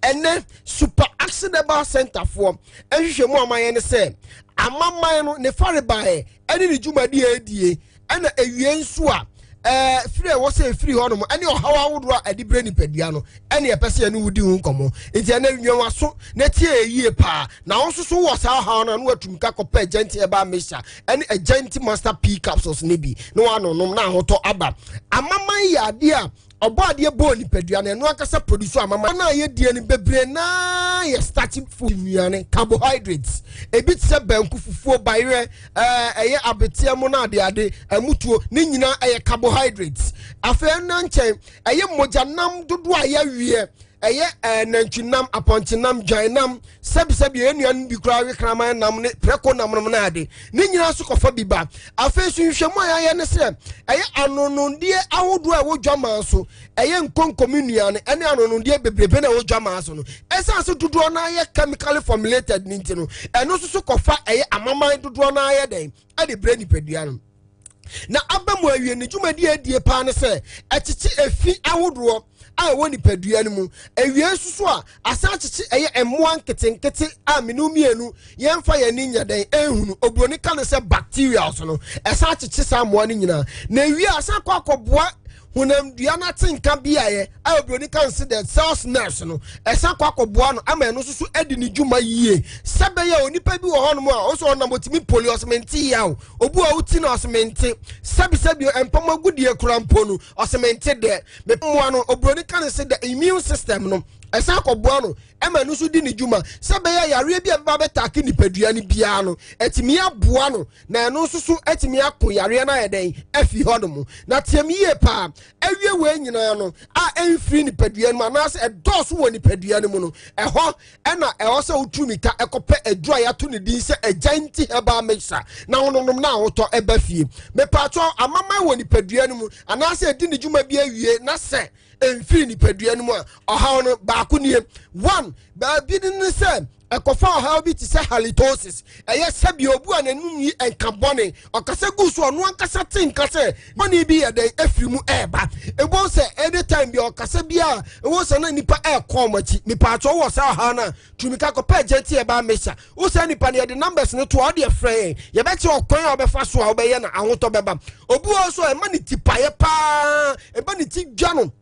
ɛnɛ super accident center foɔ ɛhwehwɛ mu amayɛ ne sɛ amaman no ne farebaeɛ ɛne ne dwumadi a ɛdie ɛna ewie nso a ɛɛ firi a ɛwɔ sɛ efiri hɔ nom ɛne ɔhaw ahodoɔ a ɛde brɛ nipadua no ɛne ɛpɛ sɛ ɛne wodi ho nkɔmɔ nti ɛnɛ nwa so na tie yie paa na wɔn nso so wɔ saa ɔhaw no a na watum ka kɔpɛ agyanti ɛba mixture ɛne agyanti master p capsules ne bi na wɔanonom na ahotɔ aba amaman yɛ adeɛ a Ɔbɔ adeɛ bɔɔ nipadua no, ɛno ankasa produce amama no a yɛdie no bebree naa yɛ starch food nnuane, carbohydrates. Ebi te sɛ banku, fufuo, bayerɛ, ɛyɛ abeteɛ mu no adeade, ɛmutuo, ne nyinaa ɛyɛ carbohydrates. Afei ɛna nkyɛn, ɛyɛ mogyanam dodoɔ a yɛaweɛ, ɛyɛ ɛɛ nantwinam, apɔnkyenam, dwanam, sɛbisɛbi yɛn nuanom bi koraa we kraman nam ne prɛko nam nom no ade ne nyinaa nso kɔfa bi ba. Afei nso nhwehwɛmu a yɛayɛ ne sɛ ɛyɛ anonondeɛ ahodoɔ a ɛwɔ dwaman so, ɛyɛ nkonkomi nnuane ɛne anonondeɛ bebrebe na ɛwɔ dwaman so no, ɛsiane sɛ dodoɔ no ayɛ chemically formulated ne nti no, ɛno nso so kɔfa ɛyɛ amaman dodoɔ no ayɛ dɛn ɛde brɛ nipadua no. Na aba mu awie ne dwumadi a adie paa ne sɛ ɛkyekye efi ahodoɔ a ɛwɔ nipadua no mu. Awie nso so a, asan akyekye ɛyɛ mmoa nketenkete a mene mmienu yɛmfa yɛn ani nyɛ dɛn ɛnhunu. Oburoni ka no sɛ bacterials no, ɛsan akyekye saa mmoa no nyinaa. Na awie a, asan akɔ akɔboa honamdua no atenka beaeɛ a oburoni ka no sɛ the cells nerves no, ɛsan kɔ akɔboa no ama ɛno nso so adi ne dwuma yie. Sɛ bɛyɛ onipa bi wɔ hɔnom a ɔsɛ ɔnam ɔtumi poli ɔsɛ mente yaw. Obi a woti no ɔse mente. Sɛbisɛbi mpam agudie kora mpo no ɔse mente dɛ. Mmoa no oburoni ka no se the immune system no ɛsan kɔboa no ɛma ɛno nso di ne dwuma sɛ bɛyɛ yareɛ bi a ɛbɛba bɛtaake nipadua no biara no ɛtumi aboa no na ɛno nso so ɛtumi ako yareɛ no ayɛ dɛn afi hɔ nom. Na team yie paa awie wei nyinaa no a ɛmfiri nipadua no mu anaasɛ ɛdɔɔso wɔ nipadua no mu no ɛhɔ ɛna ɛwɔ sɛ wotu mmirika ɛkɔpɛ aduru a yɛato ne din sɛ agyanti herbal mixture na wononom na ahotɔ ɛba fie. Mepatwɔ amaman wɔ nipadua no mu anaasɛ ɛdi ne dwuma bi awie na sɛ ɛmfiri nipadua no mu a ɔhaw no baako nie. One, baabi no ne sɛ ɛkɔfa ɔhaw bi te sɛ halitosis, ɛyɛ sɛbi obu a n'anum yi nka bɔne, ɔkasa gu so ɔno ankasa te nka sɛ bɔne bi yɛ dɛn afiri mu ɛɛba. Ɛbɔ sɛ anytime bi ɔkasa bi a ɛwɔ sɛ na nipa ɛɛkɔ ɔmo akyi. Mipaakyɛ wɔ saa ɔhaw no a tumi ka kɔpɛ agya ti ɛba mesa wo sɛ nipa no yɛde numbers no to a ɔde ɛfrɛ yɛn yɛbɛkyerɛ ɔkwan a ɔbɛfa so a ɔbɛyɛ na ahotɔ bɛba. Obi wɔ so a ɛma ne ti paeɛ paa, ɛma ne ti dwa no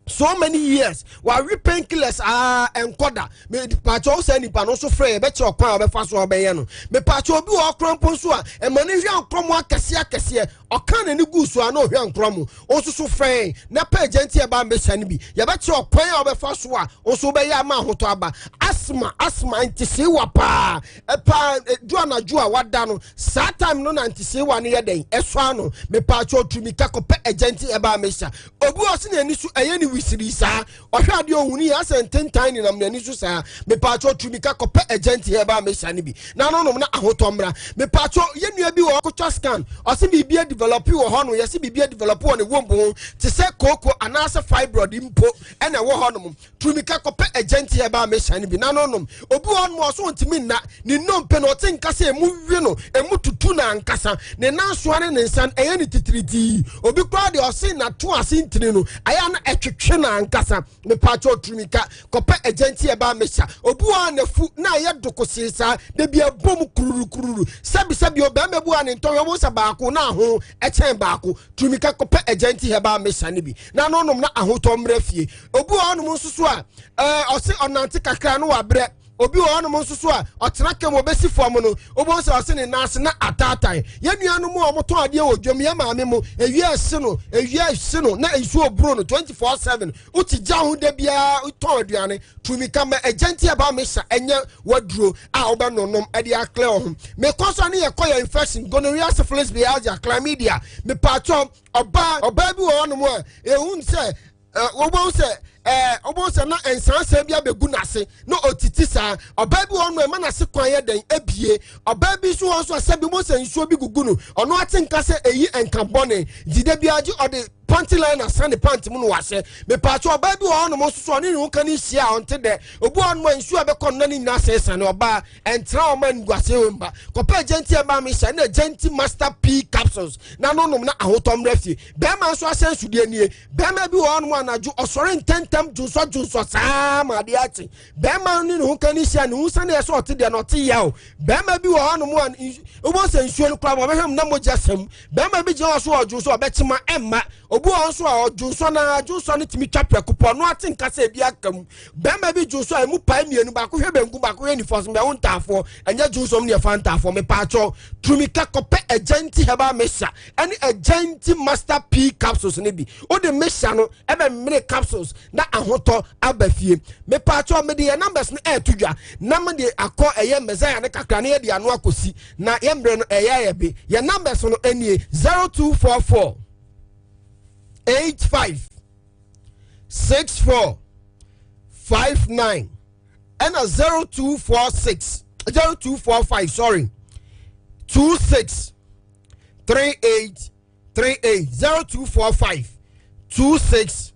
so many years wawe painkillers aa ɛnkɔ da. Mepaakyɛ wo sɛ nipa no nso frɛ yɛbɛkyerɛ ɔkwan a ɔbɛfa so a ɔbɛyɛ no. Mepaakyɛ obi wɔ ɔkora mpo nso a ɛma ne hwɛ nkorɔmo akɛseɛ akɛseɛ. Ɔkaa n'ani guu so a na ɔhwɛ nkorɔ mu. Wo nso so frɛ yɛn na pɛ agya nti ɛba mmɛhyia no bi. Yɛbɛkyerɛ ɔkwan a wobɛfa so a wo nso wobɛyɛ ama ahotɔ aba. Asthma, asthma, nteseewa paa, paa, du anadwo a wada no, saa time no na nteseewa no yɛ dɛn? Ɛsɔ ano. Mepaakyɛw tu mika kɔpɛ agya nti ɛba mmɛhyia. Obi wɔ se n'ani so ɛyɛ ne wisirii saa. Ɔhwɛ adeɛ ɔhu ne yɛ asɛ ntentan nenam n'ani so saa. Mepaakyɛw tu mika kɔpɛ agya nti ɛba mmɛhyia no bi. Na no nom na ahotɔ mmra. Mepaakyɛw yɛ nua bi wɔ ɔkotwa scan. Ɔse biribi adevelop wɔ hɔ no, yɛse biribi adevelop wɔ ne womb ho te sɛ kooko anaasɛ fibroid mpo ɛna ɛwɔ hɔ nom. Tu mika kɔpɛ agya nti ɛba mmɛhyia no bi. Na no nom. Obi wɔ hɔ nom ɔso ntumi nna. Ne nnompe no ɔte nka sɛ emu we no, emu tutu no ankasa. Ne nansoa ne ne nsa no ɛyɛ no titiritii. Obi koraa deɛ ɔse n'ato ase ntini no ɛyɛ a na ɛtwetwe no ankasa. Mepaakyɛw turumika kɔpɛ agya nti ɛbaa mesa. Obi wɔ hɔ a n'afu na ayɛ dokosee saa, da bi ɛbɔ mu kururu kururu. Sɛbi sɛbi o, bɛrima bi wɔ a ne ntɔhwɛ wɔn sɛ baako na aho ɛkyɛn baako. Turumika kɔpɛ agya nti ɛbaa mesa no bi na ano nom na ahotɔ mmra fie. Obi wɔ hɔnom nso so a ɛɛ ɔse ɔnante kakra no wabrɛ. Obi wɔ hɔnom nso so a ɔtena kam ɔbɛsi fam no, wobɛhu sɛ ɔse ne nan ase na ataatae. Yɛn nuanom a wɔtɔn adeɛ wɔ dwam, yɛn maame mo, ewia ɛhye no, ewia ɛhye no na nsuo boro no 24/7. Wote gya ho da biara tɔn aduane. Tumi ka ma agya nti ɛba mesa ɛnyɛ waduro a wobɛnonom ɛde aklɛ wo ho. Mekɔ so a ne yɛkɔ yɛ infection, gonorrhea, syphilis, bilharzia, chlamydia. Mepaakyɛw, ɔbaa ɔbaa bi wɔ hɔnom a ehun sɛ wobɛhu sɛ ɛɛ wobɛhu sɛ na nsansan bi abɛgu n'ase na ɔtiti saa. Ɔbaa bi wɔ hɔ no ɛma n'ase kwan yɛ dɛn ebie. Ɔbaa bi nso wɔ nso a sɛbi wobɛhu sɛ nsuo bi gugu no, ɔno ate nka sɛ eyi nka bɔne nti da biara gye ɔde panty line asa ne pant mu no wahyɛ. Mepaakyɛ ɔbaa bi wɔ hɔ nom nso so ɔne ne ho ka ne nhyia a ɔnte dɛ. Obi wɔ hɔ nom a nsuo a ɛbɛkɔ no na ne nyinaa sɛesane. Ɔbaa ɛntena ɔma nguase wɔ mba. Kɔpɛ agya nti ɛbaa me hyɛ na agya nti master p capsules na no nom na ahotɔ mmerɛ fie. Bɛrima nso ahyɛnsodeɛ nie. Bɛrima bi wɔ hɔnom anadwo ɔsɔre ntɛntɛm dwonsɔ dwonsɔ saa ma adeɛ akye. Bɛrima ne ne ho ka ne hyia ne ho sani ɛsɛ ɔte deɛ na ɔte yaw. Bɛrima bi wɔ hɔnom a wobɛhu sɛ nsuo no koraa wɔbɛhwɛ mu na mogya sɛm. Bɛrima bi gyina hɔ so ɔdwonsɔ ɔbɛkyema ɛmma. Obi wɔ hɔ nso a ɔdwonsɔ na dwonsɔ no tumi twa prɛko pɔ ɔno ate nka sɛ ebi aka mu. Bɛrima bi dwonsɔ a emu pae mmienu, baako hwɛ benkum baako hwɛ nifa so, mɛwo ntaafoɔ ɛnyɛ dwonsɔ mu ne ɛfa ntaafoɔ. Mepaakyɛw turumika kɔpɛ agya nti herbal mixture ɛne agyanti master p capsules no bi. Wode mixture no ɛbɛmene capsules na ahotɔ aba fie. Mepaakyɛw mede yɛ numbers no ɛɛto dwa na mede akɔ ɛyɛ messiah no kakra na yɛde ano akɔsi na yɛ mmerɛ no ɛyɛ ayɛ be. Yɛ numbers no ɛnie 0244 85 64 59 ɛna 0246 0245 sorry 26 38 38 0245 26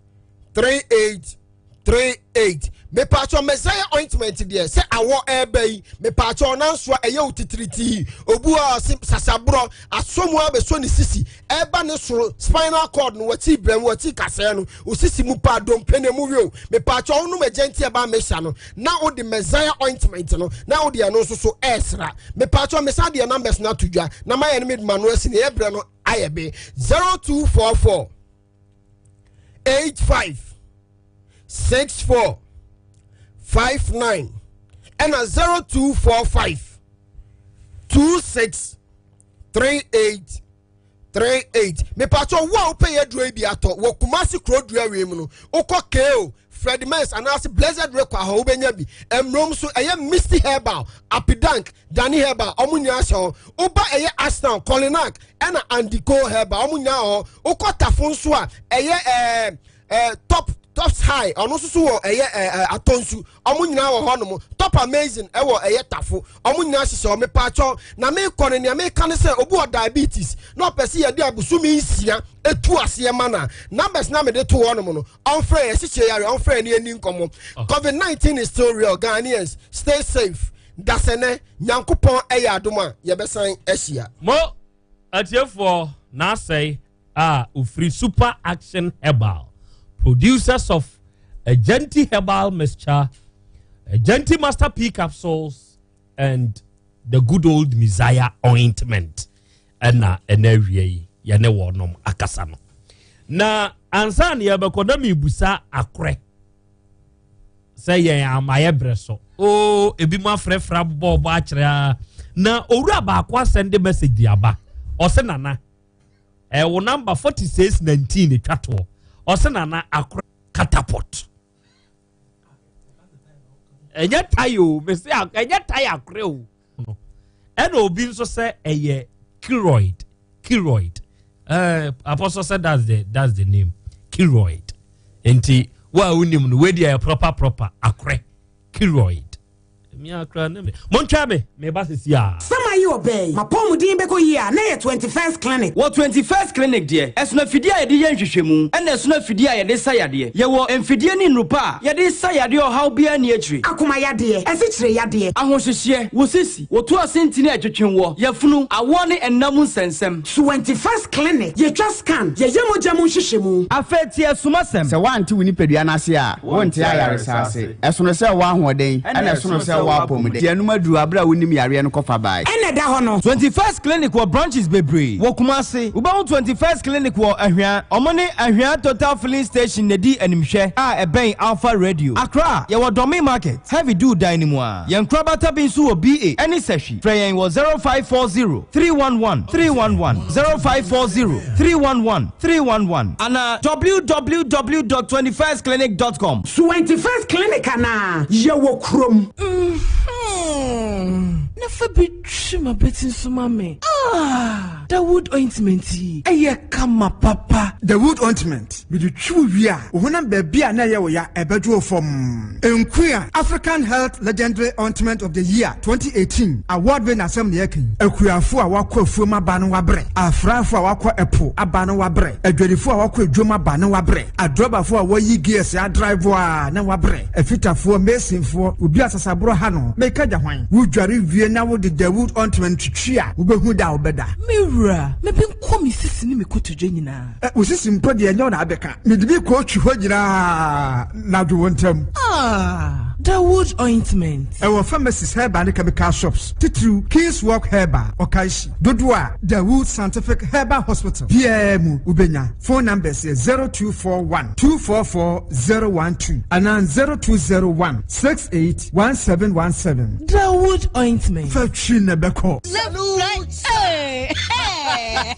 38 38. Mepaakyɛw Messiah ointment deɛ sɛ awɔ ɛɛba yi, mepaakyɛw ɔnansoa ɛyɛ wo titiritii. Obu a ɔse sasaborɔ asɔ mu abɛsɔ ne sisi ɛɛba ne soro spinal cord no wɔkyi brɛm wɔkyi kasɛɛ no osisi mu paa dompe na emu wio. Mepaakyɛw wonom agya nti ɛba mehyia no na wode Messiah ointment no na wode ɛno nso so ɛɛsra. Mepaakyɛw mesan deɛ numbers no ato dwa na mayɛ no mede ma no asi ne yɛ brɛ no ayɛ be 0244 85 64 59 ɛna 0245 26 38 38. Mepatɔ wo a wopɛ yɛ aduro yi bi atɔ wɔ Kumasi kuro dua wei mu no, wokɔ KO Fred Mens anaasɛ Blessed Rekɔ ahɔ wobɛnya bi. Mmrom so ɛyɛ Misty Herbal, Apidank, Dani Herbal, ɔmo nyinaa hyɛ hɔ. Woba ɛyɛ Ashtown, Kolinak ɛna Andiko Herbal, ɔmo nyinaa wɔ hɔ. Wokɔ Tafo nso a ɛyɛ ɛɛ ɛɛ Top Tops High, ɔno nso so wɔ ɛyɛ ɛɛ Atonsu, ɔmo nyinaa wɔ hɔ nom. Top Amazing ɛwɔ ɛyɛ Tafo, ɔmo nyinaa hyehyɛ hɔ. Mepaakyɛw na mekɔ no nea meka ne sɛ obi wɔ diabetes na ɔpɛ sɛ yɛde abosome 6 etu aseɛ ma na numbers na mede to hɔ nom no ɔmfrɛ yɛ hyehyɛ yare ɔmfrɛ ne ani nkɔmmɔ. COVID-19 is still real. Ghanaians stay safe. Dasɛnɛ Nyankopɔn ɛyɛ adom a yɛbɛsan ahyia. Mo atiefoɔ n'asɛe a ofiri Super Action Herbal, producers of Agenti Herbal Mixture, Agenti Master P Capsules, and the good old Messiah Ointment. Ɛna ɛna awie yi yɛne wɔnom akasa no. Na ansa na yɛbɛkɔ na mebusa akorɛ sɛ yɛn amayɛ brɛ so. Oo, ebi mu afrɛfrɛ abobɔ ɔbɔ akyerɛ a. Na owura baako asɛnde message de aba. Ɔse nana. Ɛwo number 4619 etwa toɔ. Ɔsɛ nana akora catapult. Ɛnyɛ tae o, mese ɛnyɛ tae akora o. Ɛna obi nso sɛ ɛyɛ keroid, keroid. Uh, Apostle said that's the that's the name, keroid. Nti wo a wonim no, wei deɛ proper proper akorɛ, keroid. Me akora ne me. Montwa me, me ba sisi a. Sama yi ɔbɛɛ yi, m'apɔwmuden bɛkɔ yie a, na ɛyɛ 21st Clinic. Wɔ 21st Clinic deɛ, ɛsono afidie a yɛde yɛ nhwehwɛmu, ɛna ɛsono afidie a yɛde sa yadeɛ. Yɛwɔ mfidie ne nnuru pa a yɛde sa yadeɛ ɔhaw biara nni akyire. Akoma yadeɛ, asikyire yadeɛ. Ahohyehyeɛ, wo sisi, wo to ase ntini a ɛtwetwe woɔ, yafunu, awoɔ ne nna mu nsɛnsɛm. 21st Clinic, yɛtwa scan, yɛyɛ mogya mu nhwehwɛmu. Afei tie asumasɛm. Sɛ woante wo nipadua no ase a, wonte ayaresa ase. Ɛsono sɛ wowɔ ahoɔden, ɛna ɛsono sɛ wowɔ apɔmuden. Gye anom aduru bere a wunnim yareɛ no kɔfa bae. Ɛna ɛda hɔ no. 21st Clinic wɔ branches bebree wɔ Kumasi. Wobɛhu 21st Clinic wɔ Ahwea. Ɔmo ne Ahwea Total Filling Station na edi animhwɛ a ɛbɛn Alpha Radio. Accra, yɛwɔ Dɔme Market, Heavy Dew dan no mu ara. Yɛn nkorabata bi nso wɔ BA ne Sahwi. Frɛ yɛn wɔ 0540 311 311, 0540 311 311 anaa www dot 21stclinic dot com. 21st Clinic anaa? Yɛwɔ kurom. Mm-hmm. Na fa bi twi m'abati nso ma me. Ah, Dawood ointment yi, ɛyɛ kama papa. Dawood ointment, mede twi wo wie a, wo honam baabi a na ɛyɛ wo ya, ɛbɛdwo wo fɔmm. Nkuya, African Health Legendary Ointment of the Year 2018 award winner asɛm na yɛreka yi. Akuafo a wɔakɔ afuom aba no wɔabrɛ, afraafo a wɔakɔ ɛpo aba no wɔabrɛ, adwadifo a wɔakɔ adwam aba no wɔabrɛ, adrɔbafo a wɔyi gears adrive a na wɔabrɛ, afitafoɔ, masonfoɔ, obi a sasaborɔ ha no, meka gya hwan? Wodware wie na wode Dawood ointment twitwi a, wobɛhu da a wobɛda. Me wura, me benkɔ me sisi ne me kotodwe nyinaa. Ɛ, wo sisi mpo deɛ ɛnyɛ wo na abɛka. Mede bi kɔɔtwi hɔ nyinaa na dwo wo ntam. Ah, Dawood ointment. Ɛwɔ pharmacies, herbal ne chemical shops, titiriw King's Walk Herbal, Okaishie. Dodoɔ a Dawood Scientific Herbal Hospital biara mu wobɛnya. Phone numbers yɛ 0241 244 012 anaa 0201 68 1717. Dawood ointment. Fa twi na ɛbɛkɔ. Salute! Hey! Hey!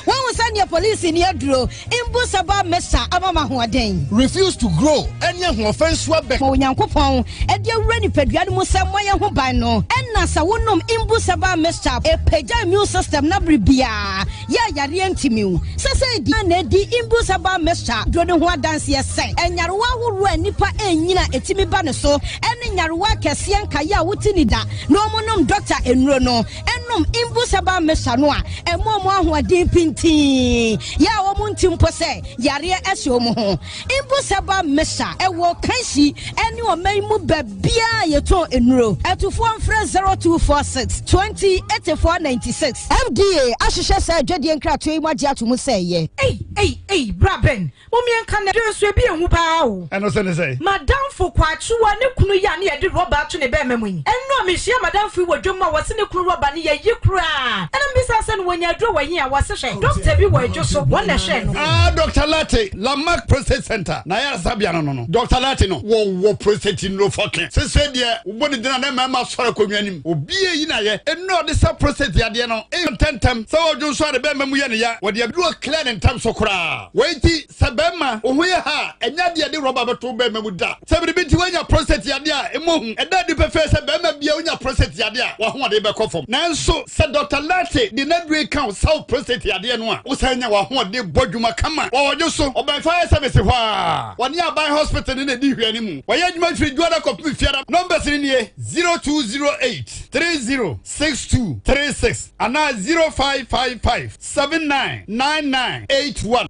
Woahu sɛdeɛ polisi ni aduro mbu saba mesa ama ma ahoɔden. Refuse to grow ɛne ahoɔfɛ nso abɛ. Ma Onyankopɔn de awura nipadua no mu sɛ mmɔ yɛn ho ban no. Ɛna sɛ wonom mbu saba mixture ɛpagya immune system no abere biara yɛ a yareɛ ntumi wo. Sɛsɛi deɛ na ɛdi mbu saba mixture duro no ho adanseɛ sɛ nyarewa ahoroɔ a nnipa ɛnyini a ɛtumi ba ne so ɛne nyarewa akɛseɛ nkaeɛ a wote ni da na wɔnom dɔkta nnuro no nom mbu herbal mixture no a, ɛma wɔn ahoɔden pintinn, yɛ a wɔn nte mpo sɛ yareɛ ahyɛ wɔn ho. Mbu herbal mixture ɛwɔ Kanshi ne ɔman mu baabiara a yɛtɔn nnuro. Atufoɔ mfrɛ 0246 20 84 96. FDA ahwehwɛ saa adwadie nkratoɔ yi mu agye ato mu sɛ ɛyɛ. Ei ei ei bra Ben Mom yɛnka nnɛ dwen so ebi ehu paa o. Ɛno sɛ ne sɛn? M'adamfo Kwakyewa ne kunu yi a ne yɛde rɔba ato ne bɛɛma mu yi. Ɛnnora mehyia m'adamfo yi wɔ dwom mu a wɔse ne kunu rɔba no yɛyi koraa. Ɛna mebisa sɛ no wɔnya aduro wɔ he a wɔse hwɛ doctor bi wɔ adwo so wɔn na ɛhwɛɛ no. Ah Doctor Lartey, Lamarck Prostate Center n'ayaresabea no no no. Doctor Lartey no, wɔwɔ prostate nnuro fɔke. Sesei deɛ, wobɔ ne din a na mmarima asɔre akonnwa anim. Obi eyi na yɛ. Nnuro a ɔde sa prostate yadeɛ no, ntɛntɛm. Sɛ ɔdwo nso a ne bɛɛma mu yɛ no ya, wɔde aduro clear no ntɛm so koraa. Wei nti, sɛ barima, wo ho yɛ ha a, ɛnyɛ adeɛ a yɛde rɔba bɛto wo barima mu da. Sɛ biribi nti woanya prostate yadeɛ a, mmɔ hu. Ɛda adi pefee sɛ barima biara wonya prostate yadeɛ a, w'ahoɔden bɛkɔ fam. Nanso, sɛ Dɔkta Lartey de n'aduro yi ka wo sa wo prostate yadeɛ no a, wosan nya w'ahoɔden bɔ dwuma kama wɔ ɔdwo so. Ɔbɛn Fire Service hɔ ara. Wɔne Aban Hospital no na ɛdi nhwɛanimu. Wɔyɛ adwuma firi Dwoada kɔpem Fiada. Numbers no nie, 0208 30 62 36 anaa 0555. 799981.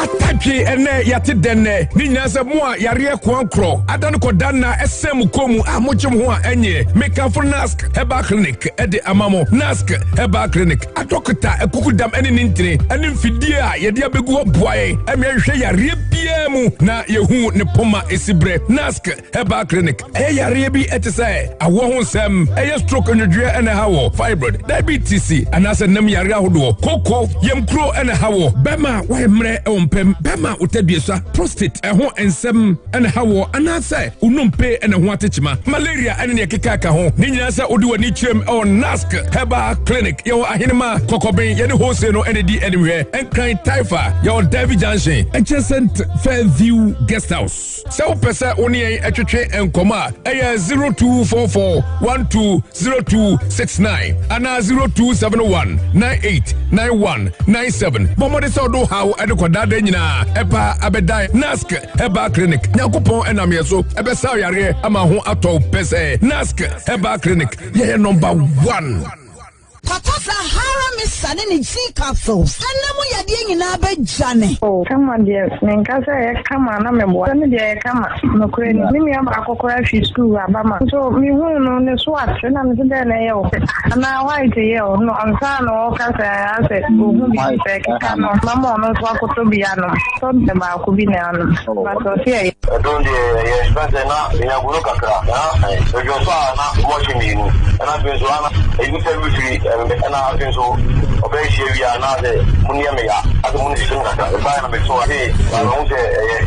Atadwe ɛnɛ yɛate dɛn nɛ ne nyinaa sɛ mo a yareɛ koankorɔ ada no kɔda nna ɛsɛn mo kɔn mu a mogye mo ho a ɛnyɛ mekamfo Nask Herbal Clinic ɛde ama mo. Nask Herbal Clinic adɔkota akukudam ɛne ne ntini ɛne mfidie a yɛde abɛgu hɔ boa yɛn ɛma yɛhwehwɛ yareɛ biara mu na yɛhu ne poma ɛsi berɛ. Nask Herbal Clinic ɛyɛ yareɛ bi ɛte sɛ awoɔ ho nsɛm, ɛyɛ stroke nnwodwoeɛ ɛna ɛha wɔ, fibroid, diabetes anaasɛ nam yareɛ ahodoɔ, koko, yamkuro ɛna ɛha wɔ, bɛma wayɛ mmerɛ ɛwɔ mpam, bɛrima a wotadua prostate ɛho nsɛm ɛna ha wɔ anaasɛ wo nnompe ɛna ho atekyema, malaria ɛne nea ɛkeka ka ho ne nyinaa sɛ wode w'ani kyerɛm ɛwɔ Nask Herbal Clinic. Yɛwɔ Ahenema Kɔkɔben, yɛne Hose no ɛne di animhwɛ, Nkran Taifa, yɛwɔ Davy Junction adjacent Fairview Guest House. Sɛ wopɛ sɛ wo ne yɛn ɛtwetwe nkɔmmɔ a, ɛyɛ 0244 120269 anaa 0271 989197. Bɔ mmɔden sɛ wode wo haw ɛde kɔdaadaa nyinaa ɛpa abɛdan Nask Herbal Clinic. Nyankopɔn ɛnam yɛ so ɛbɛsa yareɛ ama ho atɔ wo pɛ sɛ Nask Herbal Clinic, yɛyɛ number one. Kɔtɔ Sahara Mixture ne ne G capsules ɛnna mu yadeɛ nyinaa bɛdwane. Oh kama deɛ menka sɛ ɛyɛ kama na meboa sɛ me deɛ ɛyɛ kama nokorɛ ni me nua baako koraa firi sukuu aba ma nso mehuu no ne so ate na mese dɛn na ɛyɛ wo anaa white yɛ wo no ansa na ɔka sɛ asɛ ɔhu biribi sɛ ɛkeka no mama ɔno nso akɔtɔ bi anom tɔ deɛ baako bi na anom but ɔse ɛyɛ. Ɛdɔn deɛ ɛyɛ fɛn sɛ na menya goro kakra na medwo nso a na mɔhye mmienu ɛna afei nso ana ɛyi sɛ mefiri ɛna afei nso ɔbɛyɛ hyia wie a na sɛ mo nneɛ me ya asɛ mo ne sisi mu kakra ɛbaeɛ na meto a ee na mehu sɛ ɛyɛ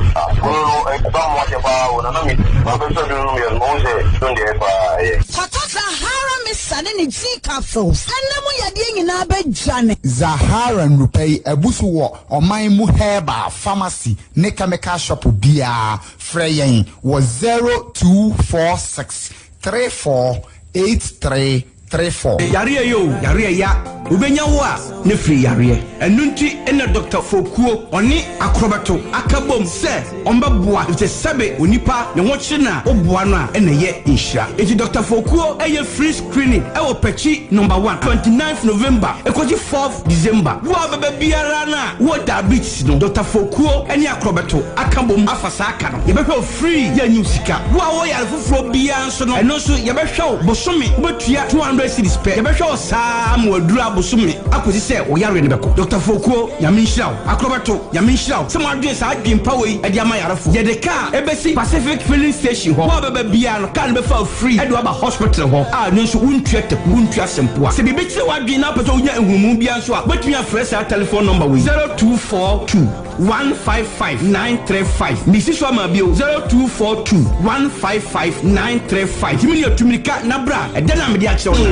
goro no ɛba mo akyɛ paa o na na me mabɛsɔ duro no meyɛ no mehu sɛ dɔn deɛ ɛyɛ paa ɛyɛ. Kɔtɔ Zahara Mixture ne ne G capsules ɛnna mu yadeɛ nyinaa bɛdwane. Zahara nnurupɛ yi abu so wɔ ɔman mu herbal pharmacy ne chemical shop biara. Frɛ yɛn wɔ 0246 34 83 34. Yareɛ yɛ o, yareɛ ya, wobɛnya wo a ne firi yareɛ. Ɛno nti na Dɔkta Fokuo ɔne Akorɔbɛto aka bom sɛ ɔmbɛboa efisɛ sɛbe onipa ne ho kyere no a woboa no a ɛna ɛyɛ nhyira. Enti Dɔkta Fokuo ɛyɛ free screening ɛwɔ Pɛkyi number one, 29th November ɛkɔsi 4th December. Wo a wobɛba biara no a wowɔ diabetes no, Dɔkta Fokuo ɛne Akorɔbɛto aka bom afa saa ka no. Yɛbɛhwɛ wo free, yɛnnye wo sika. Wo a wowɔ yare foforɔ biara nso no, ɛno nso yɛbɛhwɛ wo bosome, wobɛtua 200 cedis pɛ. Yɛbɛhwɛ wo saa ama waduru abosome akɔsi sɛ wo yareɛ no bɛkɔ. Dɔkta Fokuo, Nyame nhyira wo. Akorɔbɛto, Nyame nhyira wo sɛ moadwene saa adwene pa wei de ama yarefoɔ. Yɛde kaa ɛbɛsi Pacific Filling Station hɔ. Wo a wobɛba biara no, kaa no bɛfa wo free de wo aba hospital hɔ a ɛno nso wontua taku, wontua asɛmpoa. Sɛ biribi kyere w'adwene na wopɛ sɛ wonya nhunumu biara nso a, wobɛtumi afrɛ saa telephone number wei, 0242 155 935. Mesi so ama bio, 0242 155 935. Tumi ne atu mirika na bra, ɛda no a mede akyerɛ wo no.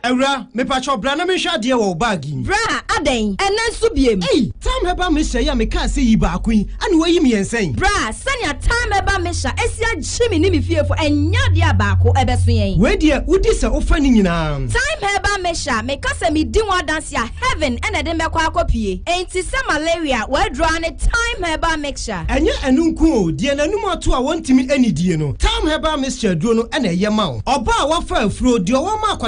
Awura, mepakyɛw bra na menhwɛ adeɛ wɔ wo bag yi mu. Bra, adɛn? Ɛnnɛ nso biem? Ei, Tam Herbal Mixture yi a mekaa sɛ yi baako yi, ɛna woayi mmiɛnsa yi? Bra, sɛnea Tam Herbal Mixture asi agye me ne me fiefo, ɛnyɛ adeɛ a baako ɛbɛso yɛn. Wei deɛ, wodi sɛ wofa ne nyinaa. Tam Herbal Mixture, meka sɛ medi ho adanse a, heaven na ɛde me bɛkɔ akɔpue. Enti sɛ malaria, w'aduro ara ne Thyme Herbal Mixture. Ɛnyɛ ɛno nko o, deɛ n'anum ato a wɔntumi nnidie no, Thyme Herbal Mixture aduro no na ɛyɛ ma wo. Ɔbaa a wafa afuro, deɛ ɔwɔ ma akwadaa.